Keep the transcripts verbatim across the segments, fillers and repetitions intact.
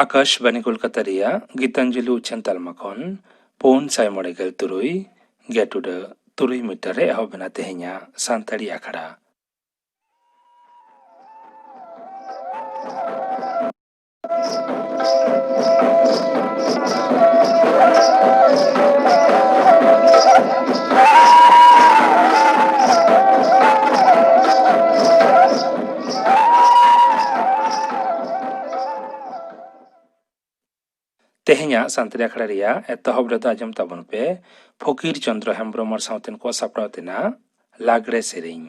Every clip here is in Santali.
ᱟᱠᱟᱥᱵᱟᱱᱤ ᱠᱳᱞᱠᱟᱛᱟ ᱨᱮᱭᱟᱜ ᱜᱤᱛᱟᱧᱡᱚᱞᱤ ᱩᱪᱷᱟᱹᱱ ᱛᱟᱞᱢᱟ ᱠᱷᱚᱱ ᱯᱩᱱ ᱥᱟᱭ ᱢᱚᱬᱮ ᱜᱮᱞ ᱛᱩᱨᱩᱭ ᱜᱮᱴᱩᱰᱟᱹ ᱛᱩᱨᱩᱭ ᱢᱤᱴᱟᱨ ᱨᱮ ᱮᱦᱚᱵ ᱮᱱᱟ ᱛᱮᱦᱮᱧᱟᱜ ᱥᱟᱱᱛᱟᱲᱤ ᱟᱠᱷᱲᱟ᱾ ᱛᱮᱦᱮᱧᱟᱜ ᱥᱟᱱᱛᱟᱲᱤ ᱟᱠᱷᱲᱟ ᱨᱮᱭᱟᱜ ᱮᱛᱚᱦᱚᱵ ᱨᱮᱫᱚ ᱟᱸᱡᱚᱢ ᱛᱟᱵᱚᱱ ᱯᱮ ᱯᱷᱚᱠᱤᱨ ᱪᱚᱸᱫᱽᱨᱚ ᱦᱮᱢᱵᱽᱨᱚᱢ ᱟᱨ ᱥᱟᱶᱛᱮᱱ ᱠᱚ ᱥᱟᱯᱲᱟᱣ ᱛᱮᱱᱟᱜ ᱞᱟᱜᱽᱲᱮ ᱥᱮᱨᱮᱧ᱾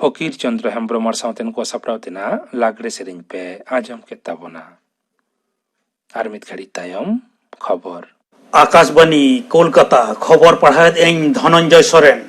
ᱯᱷᱚᱠᱤᱨ ᱪᱚᱸᱫᱽᱨᱚ ᱦᱮᱢᱵᱽᱨᱚᱢ ᱟᱨ ᱥᱟᱶᱛᱮ ᱱᱩᱠᱩᱣᱟᱜ ᱥᱟᱯᱲᱟᱣ ᱛᱮᱱᱟᱜ ᱞᱟᱜᱽᱲᱮ ᱥᱮᱨᱮᱧ ᱯᱮ ᱟᱸᱡᱚᱢ ᱠᱮᱫ ᱛᱟᱵᱚᱱᱟ᱾ ᱟᱨ ᱢᱤᱫ ᱜᱷᱟᱹᱲᱤᱡ ᱛᱟᱭᱚᱢ ᱠᱷᱚᱵᱚᱨ᱾ ᱟᱠᱟᱥᱵᱟᱱᱤ, ᱠᱳᱞᱠᱟᱛᱟ, ᱠᱷᱚᱵᱚᱨ ᱯᱟᱲᱦᱟᱣᱮᱫ ᱟᱹᱧ ᱫᱷᱚᱱᱚᱱᱡᱚᱭ ᱥᱚᱨᱮᱱ᱾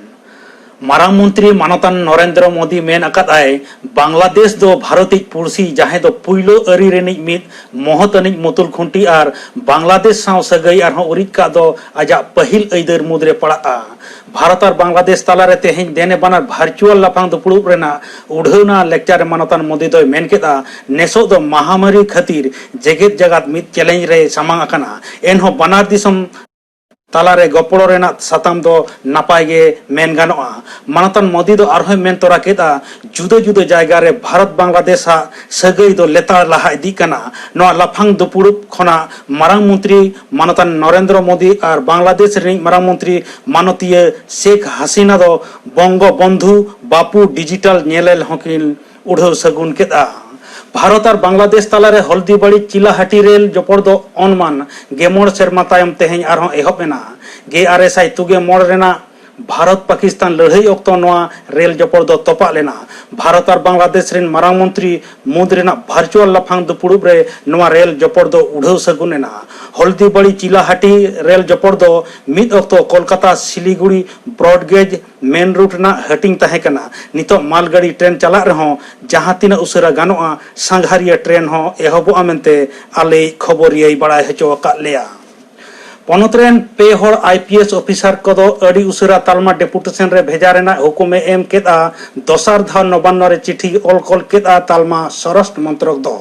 ᱢᱟᱨᱟᱝ ᱢᱚᱱᱛᱨᱤ ᱢᱟᱱᱚᱛᱟᱱ ᱱᱚᱨᱮᱱᱫᱨᱚ ᱢᱳᱫᱤ ᱢᱮᱱ ᱟᱠᱟᱫ ᱟᱭ, ᱵᱟᱝᱞᱟᱫᱮᱥ ᱫᱚ ᱵᱷᱟᱨᱚᱛᱤᱡ ᱯᱩᱲᱥᱤ, ᱡᱟᱦᱟᱸᱭ ᱫᱚ ᱯᱩᱭᱞᱩ ᱟᱹᱨᱤ ᱨᱤᱱᱤᱡ ᱢᱤᱫ ᱢᱚᱦᱚᱛ ᱟᱹᱱᱤᱡ ᱢᱩᱛᱩᱞ ᱠᱷᱩᱱᱴᱤ ᱟᱨ ᱵᱟᱝᱞᱟᱫᱮᱥ ᱥᱟᱶ ᱥᱟᱹᱜᱟᱹᱭ ᱟᱨᱦᱚᱸ ᱩᱨᱤᱡ ᱠᱟᱜ ᱫᱚ ᱟᱡᱟᱜ ᱯᱟᱹᱦᱤᱞ ᱟᱹᱭᱫᱟᱹᱨ ᱢᱩᱫᱽᱨᱮ ᱯᱟᱲᱟᱜᱼᱟ᱾ ᱵᱷᱟᱨᱚᱛ ᱟᱨ ᱵᱟᱝᱞᱟᱫᱮᱥ ᱛᱟᱞᱟᱨᱮ ᱛᱮᱦᱮᱧ ᱫᱮᱱᱮ ᱵᱟᱱᱟᱨ ᱵᱷᱟᱨᱪᱩᱣᱟᱞ ᱞᱟᱯᱷᱟᱝ ᱫᱩᱯᱲᱩᱵ ᱨᱮᱱᱟᱜ ᱩᱰᱷᱟᱹᱣᱱᱟ ᱞᱮᱠᱪᱟᱨ ᱨᱮ ᱢᱟᱱᱚᱛᱟᱱ ᱢᱳᱫᱤ ᱫᱚᱭ ᱢᱮᱱ ᱠᱮᱫᱼᱟ, ᱱᱮᱥᱚᱜ ᱫᱚ ᱢᱟᱦᱟᱢᱟᱹᱨᱤ ᱠᱷᱟᱹᱛᱤᱨ ᱡᱮᱜᱮᱛ ᱡᱟᱠᱟᱛ ᱢᱤᱫ ᱪᱮᱞᱮᱧᱡᱽ ᱨᱮ ᱥᱟᱢᱟᱝ ᱟᱠᱟᱱᱟ᱾ ᱮᱱᱦᱚᱸ ᱵᱟᱱᱟᱨ ᱫᱤᱥᱚᱢ ᱛᱟᱞᱟᱨᱮ ᱜᱚᱯᱚᱲᱚ ᱨᱮᱱᱟᱜ ᱥᱟᱛᱟᱢ ᱫᱚ ᱱᱟᱯᱟᱭ ᱜᱮ ᱢᱮᱱ ᱜᱟᱱᱚᱜᱼᱟ᱾ ᱢᱟᱱᱚᱛᱟᱱ ᱢᱳᱫᱤ ᱫᱚ ᱟᱨᱦᱚᱸᱭ ᱢᱮᱱ ᱛᱚᱨᱟ ᱠᱮᱫᱼᱟ, ᱡᱩᱫᱟᱹ ᱡᱩᱫᱟᱹ ᱡᱟᱭᱜᱟ ᱨᱮ ᱵᱷᱟᱨᱚᱛ ᱵᱟᱝᱞᱟᱫᱮᱥ ᱟᱜ ᱥᱟᱹᱜᱟᱹᱭ ᱫᱚ ᱞᱮᱛᱟᱲ ᱞᱟᱦᱟ ᱤᱫᱤᱜ ᱠᱟᱱᱟ᱾ ᱱᱚᱣᱟ ᱞᱟᱯᱷᱟᱝ ᱫᱩᱯᱩᱲᱩᱵ ᱠᱷᱚᱱᱟᱜ ᱢᱟᱨᱟᱝ ᱢᱚᱱᱛᱨᱤ ᱢᱟᱱᱚᱛᱟᱱ ᱱᱚᱨᱮᱱᱫᱨᱚ ᱢᱳᱫᱤ ᱟᱨ ᱵᱟᱝᱞᱟᱫᱮᱥ ᱨᱤᱱᱤᱡ ᱢᱟᱨᱟᱝ ᱢᱚᱱᱛᱨᱤ ᱢᱟᱱᱚᱛᱤᱭᱟᱹ ᱥᱮᱠ ᱦᱟᱥᱤᱱᱟ ᱫᱚ ᱵᱚᱝᱜᱚ ᱵᱚᱱᱫᱷᱩ ᱵᱟᱯᱩ ᱰᱤᱡᱤᱴᱟᱞ ᱧᱮᱱᱮᱞ ᱦᱚᱸᱠᱤᱱ ᱩᱰᱷᱟᱹᱣ ᱥᱟᱹᱜᱩᱱ ᱠᱮᱫᱼᱟ᱾ ᱵᱷᱟᱨᱚᱛ ᱟᱨ ᱵᱟᱝᱞᱟᱫᱮᱥ ᱛᱟᱞᱟᱨᱮ ᱦᱚᱞᱫᱤᱵᱟᱲᱤ ᱪᱤᱞᱟᱦᱟᱴᱤ ᱨᱮᱞ ᱡᱚᱯᱚᱲ ᱫᱚ ᱚᱱᱢᱟᱱ ᱜᱮ ᱢᱚᱬᱮ ᱥᱮᱨᱢᱟ ᱛᱟᱭᱚᱢ ᱛᱮᱦᱮᱧ ᱟᱨᱦᱚᱸ ᱮᱦᱚᱵ ᱮᱱᱟ᱾ ᱜᱮᱞ ᱟᱨᱮ ᱥᱟᱭ ᱛᱩᱜᱮ ᱢᱚᱬᱮ ᱨᱮᱱᱟᱜ ᱵᱷᱟᱨᱚᱛ ᱯᱟᱠᱤᱥᱛᱟᱱ ᱞᱟᱹᱲᱦᱟᱹᱭ ᱚᱠᱛᱚ ᱱᱚᱣᱟ ᱨᱮᱞ ᱡᱚᱯᱚᱲ ᱫᱚ ᱛᱚᱯᱟᱜ ᱞᱮᱱᱟ᱾ ᱵᱷᱟᱨᱚᱛ ᱟᱨ ᱵᱟᱝᱞᱟᱫᱮᱥ ᱨᱮᱱ ᱢᱟᱨᱟᱝ ᱢᱚᱱᱛᱨᱤ ᱢᱩᱫᱽ ᱨᱮᱱᱟᱜ ᱵᱷᱟᱨᱪᱩᱣᱟᱞ ᱞᱟᱯᱷᱟᱝ ᱫᱩᱯᱩᱲᱩᱵ ᱨᱮ ᱱᱚᱣᱟ ᱨᱮᱞ ᱡᱚᱯᱚᱲ ᱫᱚ ᱩᱰᱷᱟᱹᱣ ᱥᱟᱹᱜᱩᱱ ᱮᱱᱟ᱾ ᱦᱚᱞᱫᱤᱵᱟᱲᱤ ᱪᱤᱞᱟᱦᱟᱴᱤ ᱨᱮᱞ ᱡᱚᱯᱚᱲ ᱫᱚ ᱢᱤᱫ ᱚᱠᱛᱚ ᱠᱳᱞᱠᱟᱛᱟ ᱥᱤᱞᱤᱜᱩᱲᱤ ᱵᱨᱚᱰ ᱜᱮᱡᱽ ᱢᱮᱱ ᱨᱩᱴ ᱨᱮᱱᱟᱜ ᱦᱟᱹᱴᱤᱧ ᱛᱟᱦᱮᱸ ᱠᱟᱱᱟ᱾ ᱱᱤᱛᱚᱜ ᱢᱟᱞᱜᱟᱹᱰᱤ ᱴᱨᱮᱱ ᱪᱟᱞᱟᱜ ᱨᱮᱦᱚᱸ ᱡᱟᱦᱟᱸ ᱛᱤᱱᱟᱹᱜ ᱩᱥᱟᱹᱨᱟ ᱜᱟᱱᱚᱜᱼᱟ, ᱥᱟᱸᱜᱷᱟᱨᱤᱭᱟᱹ ᱴᱨᱮᱱ ᱦᱚᱸ ᱮᱦᱚᱵᱚᱜᱼᱟ ᱢᱮᱱᱛᱮ ᱟᱞᱮᱭᱤᱡ ᱠᱷᱚᱵᱚᱨᱤᱭᱟᱹᱭ ᱵᱟᱲᱟᱭ ᱦᱚᱪᱚ ᱟᱠᱟᱫ ᱞᱮᱭᱟ᱾ ᱯᱚᱱᱚᱛ ᱨᱮᱱ ᱯᱮ ᱦᱚᱲ ᱟᱭ ᱯᱤ ᱮᱥ ᱚᱯᱷᱤᱥᱟᱨ ᱠᱚᱫᱚ ᱟᱹᱰᱤ ᱩᱥᱟᱹᱨᱟ ᱛᱟᱞᱢᱟ ᱰᱮᱯᱩᱴᱮᱥᱚᱱ ᱨᱮ ᱵᱷᱮᱡᱟ ᱨᱮᱱᱟᱜ ᱦᱩᱠᱩᱢᱮ ᱮᱢ ᱠᱮᱫᱼᱟ᱾ ᱫᱚᱥᱟᱨ ᱫᱷᱟᱣ ᱱᱚᱵᱟᱱᱱᱚ ᱨᱮ ᱪᱤᱴᱷᱤ ᱚᱞ ᱠᱚᱞ ᱠᱮᱫᱼᱟ ᱛᱟᱞᱢᱟ ᱥᱚᱨᱚᱥᱴᱨᱚ ᱢᱚᱱᱛᱨᱚᱠ ᱫᱚ᱾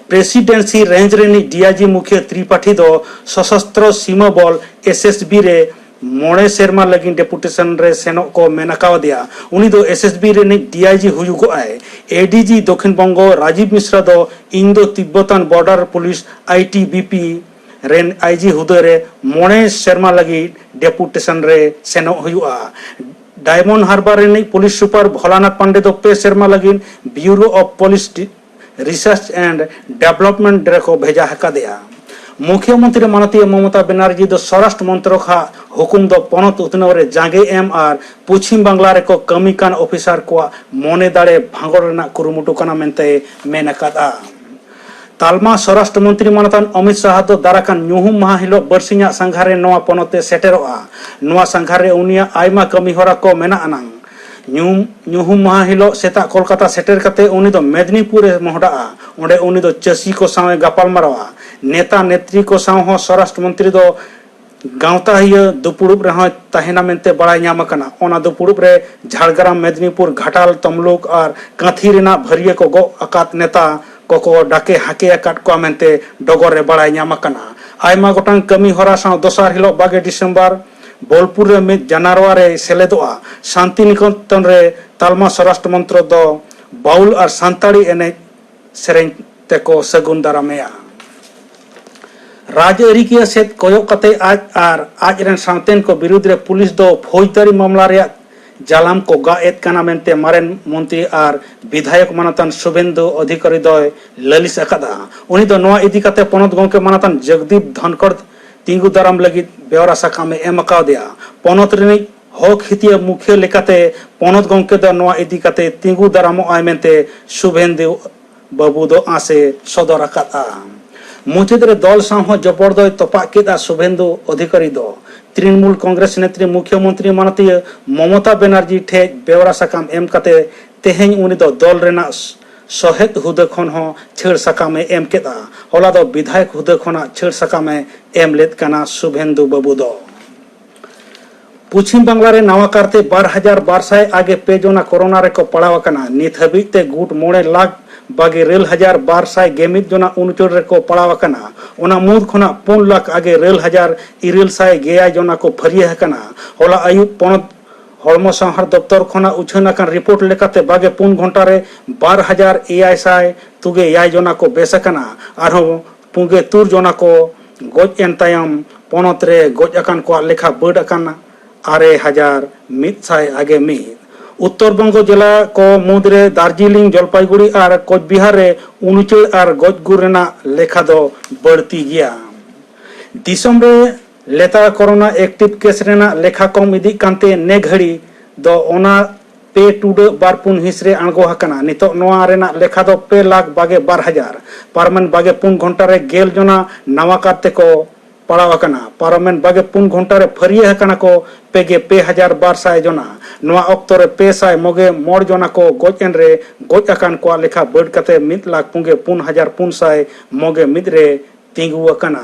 ᱯᱨᱮᱥᱤᱰᱮᱱᱥᱤ ᱨᱮᱧᱡᱽ ᱨᱤᱱᱤᱡ ᱰᱤ ᱟᱭ ᱡᱤ ᱢᱩᱠᱷᱤᱭᱟᱹ ᱛᱨᱤᱯᱟᱴᱷᱤ ᱫᱚ ᱥᱚᱥᱚᱥᱛᱨᱚ ᱥᱤᱢᱟᱹ ᱵᱚᱞ, ᱮᱥ ᱮᱥ ᱵᱤ, ᱨᱮ ᱢᱚᱬᱮ ᱥᱮᱨᱢᱟ ᱞᱟᱹᱜᱤᱫ ᱰᱮᱯᱩᱴᱮᱥᱚᱱ ᱨᱮ ᱥᱮᱱᱚᱜ ᱠᱚ ᱢᱮᱱ ᱟᱠᱟᱣᱟᱫᱮᱭᱟ᱾ ᱩᱱᱤ ᱫᱚ ᱮᱥ ᱮᱥ ᱵᱤ ᱨᱤᱱᱤᱡ ᱰᱤ ᱟᱭ ᱡᱤ ᱦᱩᱭᱩᱜᱚᱜ ᱟᱭ᱾ ᱮ ᱰᱤ ᱡᱤ ᱫᱚᱠᱷᱤᱱ ᱵᱚᱝᱜᱚ ᱨᱟᱡᱤᱵᱽ ᱢᱤᱥᱨᱟ ᱫᱚ Indo Tibetan border police, I T B P, ᱨᱮᱱ ᱟᱭ ᱡᱤ ᱦᱩᱫᱟᱹ ᱨᱮ ᱢᱚᱬᱮ ᱥᱮᱨᱢᱟ ᱞᱟᱹᱜᱤᱫ ᱰᱮᱯᱩᱴᱮᱥᱚᱱ ᱨᱮ ᱥᱮᱱᱚᱜ ᱦᱩᱭᱩᱜᱼᱟ᱾ ᱰᱟᱭᱢᱚᱱᱰ ᱦᱟᱨᱵᱟᱨ ᱨᱤᱱᱤᱡ ᱯᱩᱞᱤᱥ ᱥᱩᱯᱟᱨ ᱵᱷᱳᱞᱟᱱᱟᱛᱷ ᱯᱟᱱᱰᱮ ᱫᱚ ᱯᱮ ᱥᱮᱨᱢᱟ ᱞᱟᱹᱜᱤᱫ bureau of police research and development ᱨᱮᱠᱚ ᱵᱷᱮᱡᱟ ᱟᱠᱟᱫᱮᱭᱟ᱾ ᱢᱩᱠᱷᱭᱚᱢᱚᱱᱛᱨᱤ ᱢᱟᱱᱚᱛᱤᱭᱟᱹ ᱢᱚᱢᱚᱛᱟ ᱵᱮᱱᱟᱨᱡᱤ ᱫᱚ ᱥᱚᱨᱟᱥᱴᱨᱚ ᱢᱚᱱᱛᱨᱚᱠ ᱦᱟᱜ ᱦᱩᱠᱩᱢ ᱫᱚ ᱯᱚᱱᱚᱛ ᱩᱛᱱᱟᱹᱣ ᱨᱮ ᱡᱟᱸᱜᱮ ᱮᱢ ᱟᱨ ᱯᱚᱪᱷᱤᱢ ᱵᱟᱝᱞᱟ ᱨᱮᱠᱚ ᱠᱟᱹᱢᱤ ᱠᱟᱱ ᱚᱯᱷᱤᱥᱟᱨ ᱠᱚᱣᱟᱜ ᱢᱚᱱᱮ ᱫᱟᱲᱮ ᱵᱷᱟᱸᱜᱚᱲ ᱨᱮᱱᱟᱜ ᱠᱩᱨᱩᱢᱩᱴᱩ ᱠᱟᱱᱟ ᱢᱮᱱᱛᱮᱭ ᱢᱮᱱ ᱟᱠᱟᱫᱼᱟ᱾ ᱛᱟᱞᱢᱟ ᱥᱚᱨᱟᱥᱴᱨᱚ ᱢᱚᱱᱛᱨᱤ ᱢᱟᱱᱚᱛᱟᱱ ᱚᱢᱤᱛ ᱥᱟᱦᱟ ᱫᱚ ᱫᱟᱨᱟᱠᱟᱱ ᱧᱩᱦᱩᱢ ᱢᱟᱦᱟ ᱦᱤᱞᱳᱜ ᱵᱟᱹᱨᱥᱤᱧᱟᱜ ᱥᱟᱸᱜᱷᱟᱨ ᱨᱮ ᱱᱚᱣᱟ ᱯᱚᱱᱚᱛ ᱮ ᱥᱮᱴᱮᱨᱚᱜᱼᱟ᱾ ᱱᱚᱣᱟ ᱥᱟᱸᱜᱷᱟᱨ ᱨᱮ ᱩᱱᱤᱭᱟᱜ ᱟᱭᱢᱟ ᱠᱟᱹᱢᱤ ᱦᱚᱨᱟ ᱠᱚ ᱢᱮᱱᱟᱜ ᱟᱱᱟᱝ᱾ ᱧᱩᱦᱩᱢ, ᱧᱩᱦᱩᱢ ᱢᱟᱦᱟ ᱦᱤᱞᱳᱜ ᱥᱮᱛᱟᱜ ᱠᱳᱞᱠᱟᱛᱟ ᱥᱮᱴᱮᱨ ᱠᱟᱛᱮ ᱩᱱᱤ ᱫᱚ ᱢᱮᱫᱽᱱᱤᱯᱩᱨ ᱮ ᱢᱚᱦᱰᱟᱜᱼᱟ᱾ ᱚᱸᱰᱮ ᱩᱱᱤ ᱫᱚ ᱪᱟᱹᱥᱤ ᱠᱚ ᱥᱟᱶ ᱮ ᱜᱟᱯᱟᱞ ᱢᱟᱨᱟᱣᱟ᱾ ᱱᱮᱛᱟ ᱱᱮᱛᱨᱤ ᱠᱚ ᱥᱟᱶ ᱦᱚᱸ ᱥᱚᱨᱟᱥᱴᱨᱚ ᱢᱚᱱᱛᱨᱤ ᱫᱚ ᱜᱟᱶᱛᱟᱦᱤᱭᱟᱹ ᱫᱩᱯᱩᱲᱩᱵ ᱨᱮᱦᱚᱸᱭ ᱛᱟᱦᱮᱱᱟ ᱢᱮᱱᱛᱮ ᱵᱟᱲᱟᱭ ᱧᱟᱢ ᱟᱠᱟᱱᱟ᱾ ᱚᱱᱟ ᱫᱩᱯᱩᱲᱩᱵ ᱨᱮ ᱡᱷᱟᱲᱜᱨᱟᱢ, ᱢᱮᱫᱽᱱᱤᱯᱩᱨ, ᱜᱷᱟᱴᱟᱞ, ᱛᱚᱢᱞᱩᱠ ᱟᱨ ᱠᱟᱹᱛᱷᱤ ᱨᱮᱱᱟᱜ ᱵᱷᱟᱹᱨᱤᱭᱟᱹ ᱠᱚ ᱜᱚᱜ ᱟᱠᱟᱫ ᱱᱮᱛᱟ ᱠᱚᱠᱚ ᱰᱟᱠᱮ ᱦᱟᱠᱮ ᱟᱠᱟᱫ ᱠᱚᱣᱟ ᱢᱮᱱᱛᱮ ᱰᱚᱜᱚᱨ ᱨᱮ ᱵᱟᱲᱟᱭ ᱧᱟᱢ ᱟᱠᱟᱱᱟ᱾ ᱟᱭᱢᱟ ᱜᱚᱴᱟᱝ ᱠᱟᱹᱢᱤ ᱦᱚᱨᱟ ᱥᱟᱶ ᱫᱚᱥᱟᱨ ᱦᱤᱞᱳᱜ ᱵᱟᱜᱮ ᱰᱤᱥᱮᱢᱵᱚᱨ ᱵᱳᱞᱯᱩᱨ ᱨᱮ ᱢᱤᱫ ᱡᱟᱱᱟᱨᱣᱟ ᱨᱮᱭ ᱥᱮᱞᱮᱫᱚᱜᱼᱟ᱾ ᱥᱟᱱᱛᱤ ᱱᱤᱠᱮᱛᱚᱱ ᱨᱮ ᱛᱟᱞᱢᱟ ᱥᱚᱨᱟᱥᱴᱨᱚ ᱢᱚᱱᱛᱨᱚ ᱫᱚ ᱵᱟᱣᱩᱞ ᱟᱨ ᱥᱟᱱᱛᱟᱲᱤ ᱮᱱᱮᱡ ᱥᱮᱨᱮᱧ ᱛᱮᱠᱚ ᱥᱟᱹᱜᱩᱱ ᱫᱟᱨᱟᱢᱮᱭᱟ᱾ ᱨᱟᱡᱽᱟᱹᱨᱤᱠᱤᱭᱟᱹ ᱥᱮᱫ ᱠᱚᱭᱚᱜ ᱠᱟᱛᱮ ᱟᱡ ᱟᱨ ᱟᱡ ᱨᱮᱱ ᱥᱟᱶᱛᱮᱱ ᱠᱚ ᱵᱤᱨᱩᱫᱽ ᱨᱮ ᱯᱩᱞᱤᱥ ᱫᱚ ᱯᱷᱳᱡᱽᱫᱟᱨᱤ ᱢᱟᱢᱞᱟ ᱨᱮᱭᱟᱜ ᱡᱟᱞᱟᱢ ᱠᱚ ᱜᱟᱜ ᱮᱫ ᱠᱟᱱᱟ ᱢᱮᱱᱛᱮ ᱢᱟᱨᱮᱱ ᱢᱚᱱᱛᱨᱤ ᱟᱨ ᱵᱤᱫᱷᱟᱭᱚᱠ ᱢᱟᱱᱚᱛᱟᱱ ᱥᱩᱵᱷᱮᱱᱫᱩ ᱚᱫᱷᱤᱠᱟᱨᱤ ᱫᱚᱭ ᱞᱟᱹᱞᱤᱥ ᱟᱠᱟᱫᱼᱟ᱾ ᱩᱱᱤ ᱫᱚ ᱱᱚᱣᱟ ᱤᱫᱤ ᱠᱟᱛᱮ ᱯᱚᱱᱚᱛ ᱜᱚᱢᱠᱮ ᱢᱟᱱᱚᱛᱟᱱ ᱡᱚᱜᱽᱫᱤᱯ ᱫᱷᱚᱱᱠᱚᱲ ᱛᱤᱸᱜᱩ ᱫᱟᱨᱟᱢ ᱞᱟᱹᱜᱤᱫ ᱵᱮᱣᱨᱟ ᱥᱟᱠᱟᱢ ᱮ ᱮᱢ ᱟᱠᱟᱣᱫᱮᱭᱟ᱾ ᱯᱚᱱᱚᱛ ᱨᱤᱱᱤᱡ ᱦᱚᱠ ᱦᱤᱛᱤᱭᱟᱹ ᱢᱩᱠᱷᱤᱭᱟᱹ ᱞᱮᱠᱟᱛᱮ ᱯᱚᱱᱚᱛ ᱜᱚᱢᱠᱮ ᱫᱚ ᱱᱚᱣᱟ ᱤᱫᱤ ᱠᱟᱛᱮ ᱛᱤᱸᱜᱩ ᱫᱟᱨᱟᱢᱚᱜ ᱟᱭ ᱢᱮᱱᱛᱮ ᱥᱩᱵᱷᱮᱱᱫᱩ ᱵᱟᱹᱵᱩ ᱫᱚ ᱟᱸᱥ ᱮ ᱥᱚᱫᱚᱨ ᱟᱠᱟᱫᱼᱟ᱾ ᱢᱩᱪᱟᱹᱫ ᱨᱮ ᱫᱚᱞ ᱥᱟᱶ ᱦᱚᱸ ᱡᱚᱯᱚᱲ ᱫᱚᱭ ᱛᱚᱯᱟᱜ ᱠᱮᱫᱼᱟ ᱥᱩᱵᱷᱮᱱᱫᱩ ᱚᱫᱷᱤᱠᱟᱨᱤ ᱫᱚ᱾ ᱛᱨᱤᱱᱢᱩᱞ ᱠᱚᱝᱜᱨᱮᱥ ᱱᱮᱛᱨᱤ ᱢᱩᱠᱷᱭᱚᱢᱚᱱᱛᱨᱤ ᱢᱟᱱᱚᱛᱤᱭᱟᱹ ᱢᱚᱢᱚᱛᱟ ᱵᱮᱱᱟᱨᱡᱤ ᱴᱷᱮᱡ ᱵᱮᱣᱨᱟ ᱥᱟᱠᱟᱢ ᱮᱢ ᱠᱟᱛᱮ ᱛᱮᱦᱮᱧ ᱩᱱᱤ ᱫᱚ ᱫᱚᱞ ᱨᱮᱱᱟᱜ ᱥᱚᱦᱮᱫ ᱦᱩᱫᱟᱹ ᱠᱷᱚᱱ ᱦᱚᱸ ᱪᱷᱟᱹᱲ ᱥᱟᱠᱟᱢ ᱮ ᱮᱢ ᱠᱮᱫᱼᱟ᱾ ᱦᱚᱞᱟ ᱫᱚ ᱵᱤᱫᱷᱟᱭᱚᱠ ᱦᱩᱫᱟᱹ ᱠᱷᱚᱱᱟᱜ ᱪᱷᱟᱹᱲ ᱥᱟᱠᱟᱢ ᱮ ᱮᱢ ᱞᱮᱫ ᱠᱟᱱᱟ ᱥᱩᱵᱷᱮᱱᱫᱩ ᱵᱟᱹᱵᱩ ᱫᱚ᱾ ᱯᱚᱪᱷᱤᱢ ᱵᱟᱝᱞᱟ ᱨᱮ ᱱᱟᱣᱟ ᱠᱟᱨᱛᱮ ᱵᱟᱨ ᱦᱟᱡᱟᱨ ᱵᱟᱨ ᱥᱟᱭ ᱟᱜᱮ ᱯᱮ ᱡᱚᱱᱟ ᱠᱳᱨᱳᱱᱟ ᱨᱮᱠᱚ ᱯᱟᱲᱟᱣ ᱟᱠᱟᱱᱟ᱾ ᱱᱤᱛ ᱦᱟᱹᱵᱤᱡ ᱛᱮ ᱜᱩᱴ ᱢᱚᱬᱮ ᱞᱟᱠᱷ ᱵᱟᱜᱮ ᱤᱨᱟᱹᱞ ᱦᱟᱡᱟᱨ ᱵᱟᱨ ᱥᱟᱭ ᱜᱮᱢᱤᱫ ᱡᱚᱱᱟ ᱩᱱᱩᱪᱟᱹᱲ ᱨᱮᱠᱚ ᱯᱟᱲᱟᱣ ᱟᱠᱟᱱᱟ᱾ ᱚᱱᱟ ᱢᱩᱫᱽ ᱠᱷᱚᱱᱟᱜ ᱯᱩᱱ ᱞᱟᱠᱷ ᱟᱜᱮ ᱤᱨᱟᱹᱞ ᱦᱟᱡᱟᱨ ᱤᱨᱟᱹᱞ ᱥᱟᱭ ᱜᱮᱭᱟᱭ ᱡᱚᱱᱟ ᱠᱚ ᱯᱷᱟᱹᱨᱭᱟᱹ ᱟᱠᱟᱱᱟ᱾ ᱦᱚᱞᱟ ᱟᱹᱭᱩᱵ ᱯᱚᱱᱚᱛ ᱦᱚᱲᱢᱚ ᱥᱟᱶᱦᱟᱨ ᱫᱚᱯᱛᱚᱨ ᱠᱷᱚᱱᱟᱜ ᱩᱪᱷᱟᱹᱱ ᱟᱠᱟᱱ ᱨᱤᱯᱳᱨᱴ ᱞᱮᱠᱟᱛᱮ ᱵᱟᱜᱮ ᱯᱩᱱ ᱜᱷᱚᱱᱴᱟ ᱨᱮ ᱵᱟᱨ ᱦᱟᱡᱟᱨ ᱮᱭᱟᱭ ᱥᱟᱭ ᱛᱩᱜᱮ ᱮᱭᱟᱭ ᱡᱚᱱᱟ ᱠᱚ ᱵᱮᱥ ᱟᱠᱟᱱᱟ᱾ ᱟᱨᱦᱚᱸ ᱯᱩᱜᱮ ᱛᱩᱨ ᱡᱚᱱᱟ ᱠᱚ ᱜᱚᱡ ᱮᱱ ᱛᱟᱭᱚᱢ ᱯᱚᱱᱚᱛ ᱨᱮ ᱜᱚᱡ ᱟᱠᱟᱱ ᱠᱚᱣᱟᱜ ᱞᱮᱠᱷᱟ ᱵᱟᱹᱰ ᱟᱠᱟᱱ ᱟᱨᱮ ᱦᱟᱡᱟᱨ ᱢᱤᱫ ᱥᱟᱭ ᱟᱜᱮ ᱢᱤᱫ᱾ ᱩᱛᱛᱚᱨ ᱵᱚᱝᱜᱚ ᱡᱮᱞᱟ ᱠᱚ ᱢᱩᱫᱽᱨᱮ ᱫᱟᱨᱡᱤᱞᱤᱝ, ᱡᱚᱞᱯᱟᱭᱜᱩᱲᱤ ᱟᱨ ᱠᱳᱪᱵᱤᱦᱟᱨ ᱨᱮ ᱩᱱᱩᱪᱟᱹᱲ ᱟᱨ ᱜᱚᱡ ᱜᱩᱨ ᱨᱮᱱᱟᱜ ᱞᱮᱠᱷᱟ ᱫᱚ ᱵᱟᱹᱲᱛᱤ ᱜᱮᱭᱟ᱾ ᱫᱤᱥᱚᱢ ᱨᱮ ᱞᱮᱛᱟᱲ ᱠᱳᱨᱳᱱᱟ ᱮᱠᱴᱤᱵᱷ ᱠᱮᱥ ᱨᱮᱱᱟᱜ ᱞᱮᱠᱷᱟ ᱠᱚᱢ ᱤᱫᱤᱜ ᱠᱟᱱᱛᱮ ᱱᱮ ᱜᱷᱟᱹᱲᱤ ᱫᱚ ᱚᱱᱟ ᱯᱮ ᱴᱩᱰᱟᱹᱜ ᱵᱟᱨ ᱯᱩᱱ ᱦᱤᱸᱥ ᱨᱮ ᱟᱬᱜᱚ ᱟᱠᱟᱱᱟ᱾ ᱱᱤᱛᱚᱜ ᱱᱚᱣᱟ ᱨᱮᱱᱟᱜ ᱞᱮᱠᱷᱟ ᱫᱚ ᱯᱮ ᱞᱟᱠᱷ ᱵᱟᱜᱮ ᱵᱟᱨ ᱦᱟᱡᱟᱨ᱾ ᱯᱟᱨᱚᱢᱮᱱ ᱵᱟᱜᱮ ᱯᱩᱱ ᱜᱷᱚᱱᱴᱟ ᱨᱮ ᱜᱮᱞ ᱡᱚᱱᱟ ᱱᱟᱣᱟ ᱠᱟᱨ ᱛᱮᱠᱚ ᱯᱟᱲᱟᱣ ᱟᱠᱟᱱᱟ᱾ ᱯᱟᱨᱚᱢᱮᱱ ᱵᱟᱜᱮ ᱯᱩᱱ ᱜᱷᱚᱱᱴᱟ ᱨᱮ ᱯᱷᱟᱹᱨᱭᱟᱹ ᱟᱠᱟᱱᱟ ᱠᱚ ᱯᱮ ᱜᱮ ᱯᱮ ᱦᱟᱡᱟᱨ ᱵᱟᱨ ᱥᱟᱭ ᱡᱚᱱᱟ᱾ ᱱᱚᱣᱟ ᱚᱠᱛᱚ ᱨᱮ ᱯᱮ ᱥᱟᱭ ᱢᱚᱜᱮ ᱢᱚᱬ ᱡᱚᱱᱟ ᱠᱚ ᱜᱚᱡ ᱮᱱ ᱨᱮ ᱜᱚᱡ ᱟᱠᱟᱱ ᱠᱚᱣᱟᱜ ᱞᱮᱠᱷᱟ ᱵᱟᱹᱰ ᱠᱟᱛᱮ ᱢᱤᱫ ᱞᱟᱠᱷ ᱯᱩᱱ ᱜᱮ ᱯᱩᱱ ᱦᱟᱡᱟᱨ ᱯᱩᱱ ᱥᱟᱭ ᱢᱚᱜᱮ ᱢᱤᱫ ᱨᱮ ᱛᱤᱸᱜᱩ ᱟᱠᱟᱱᱟ᱾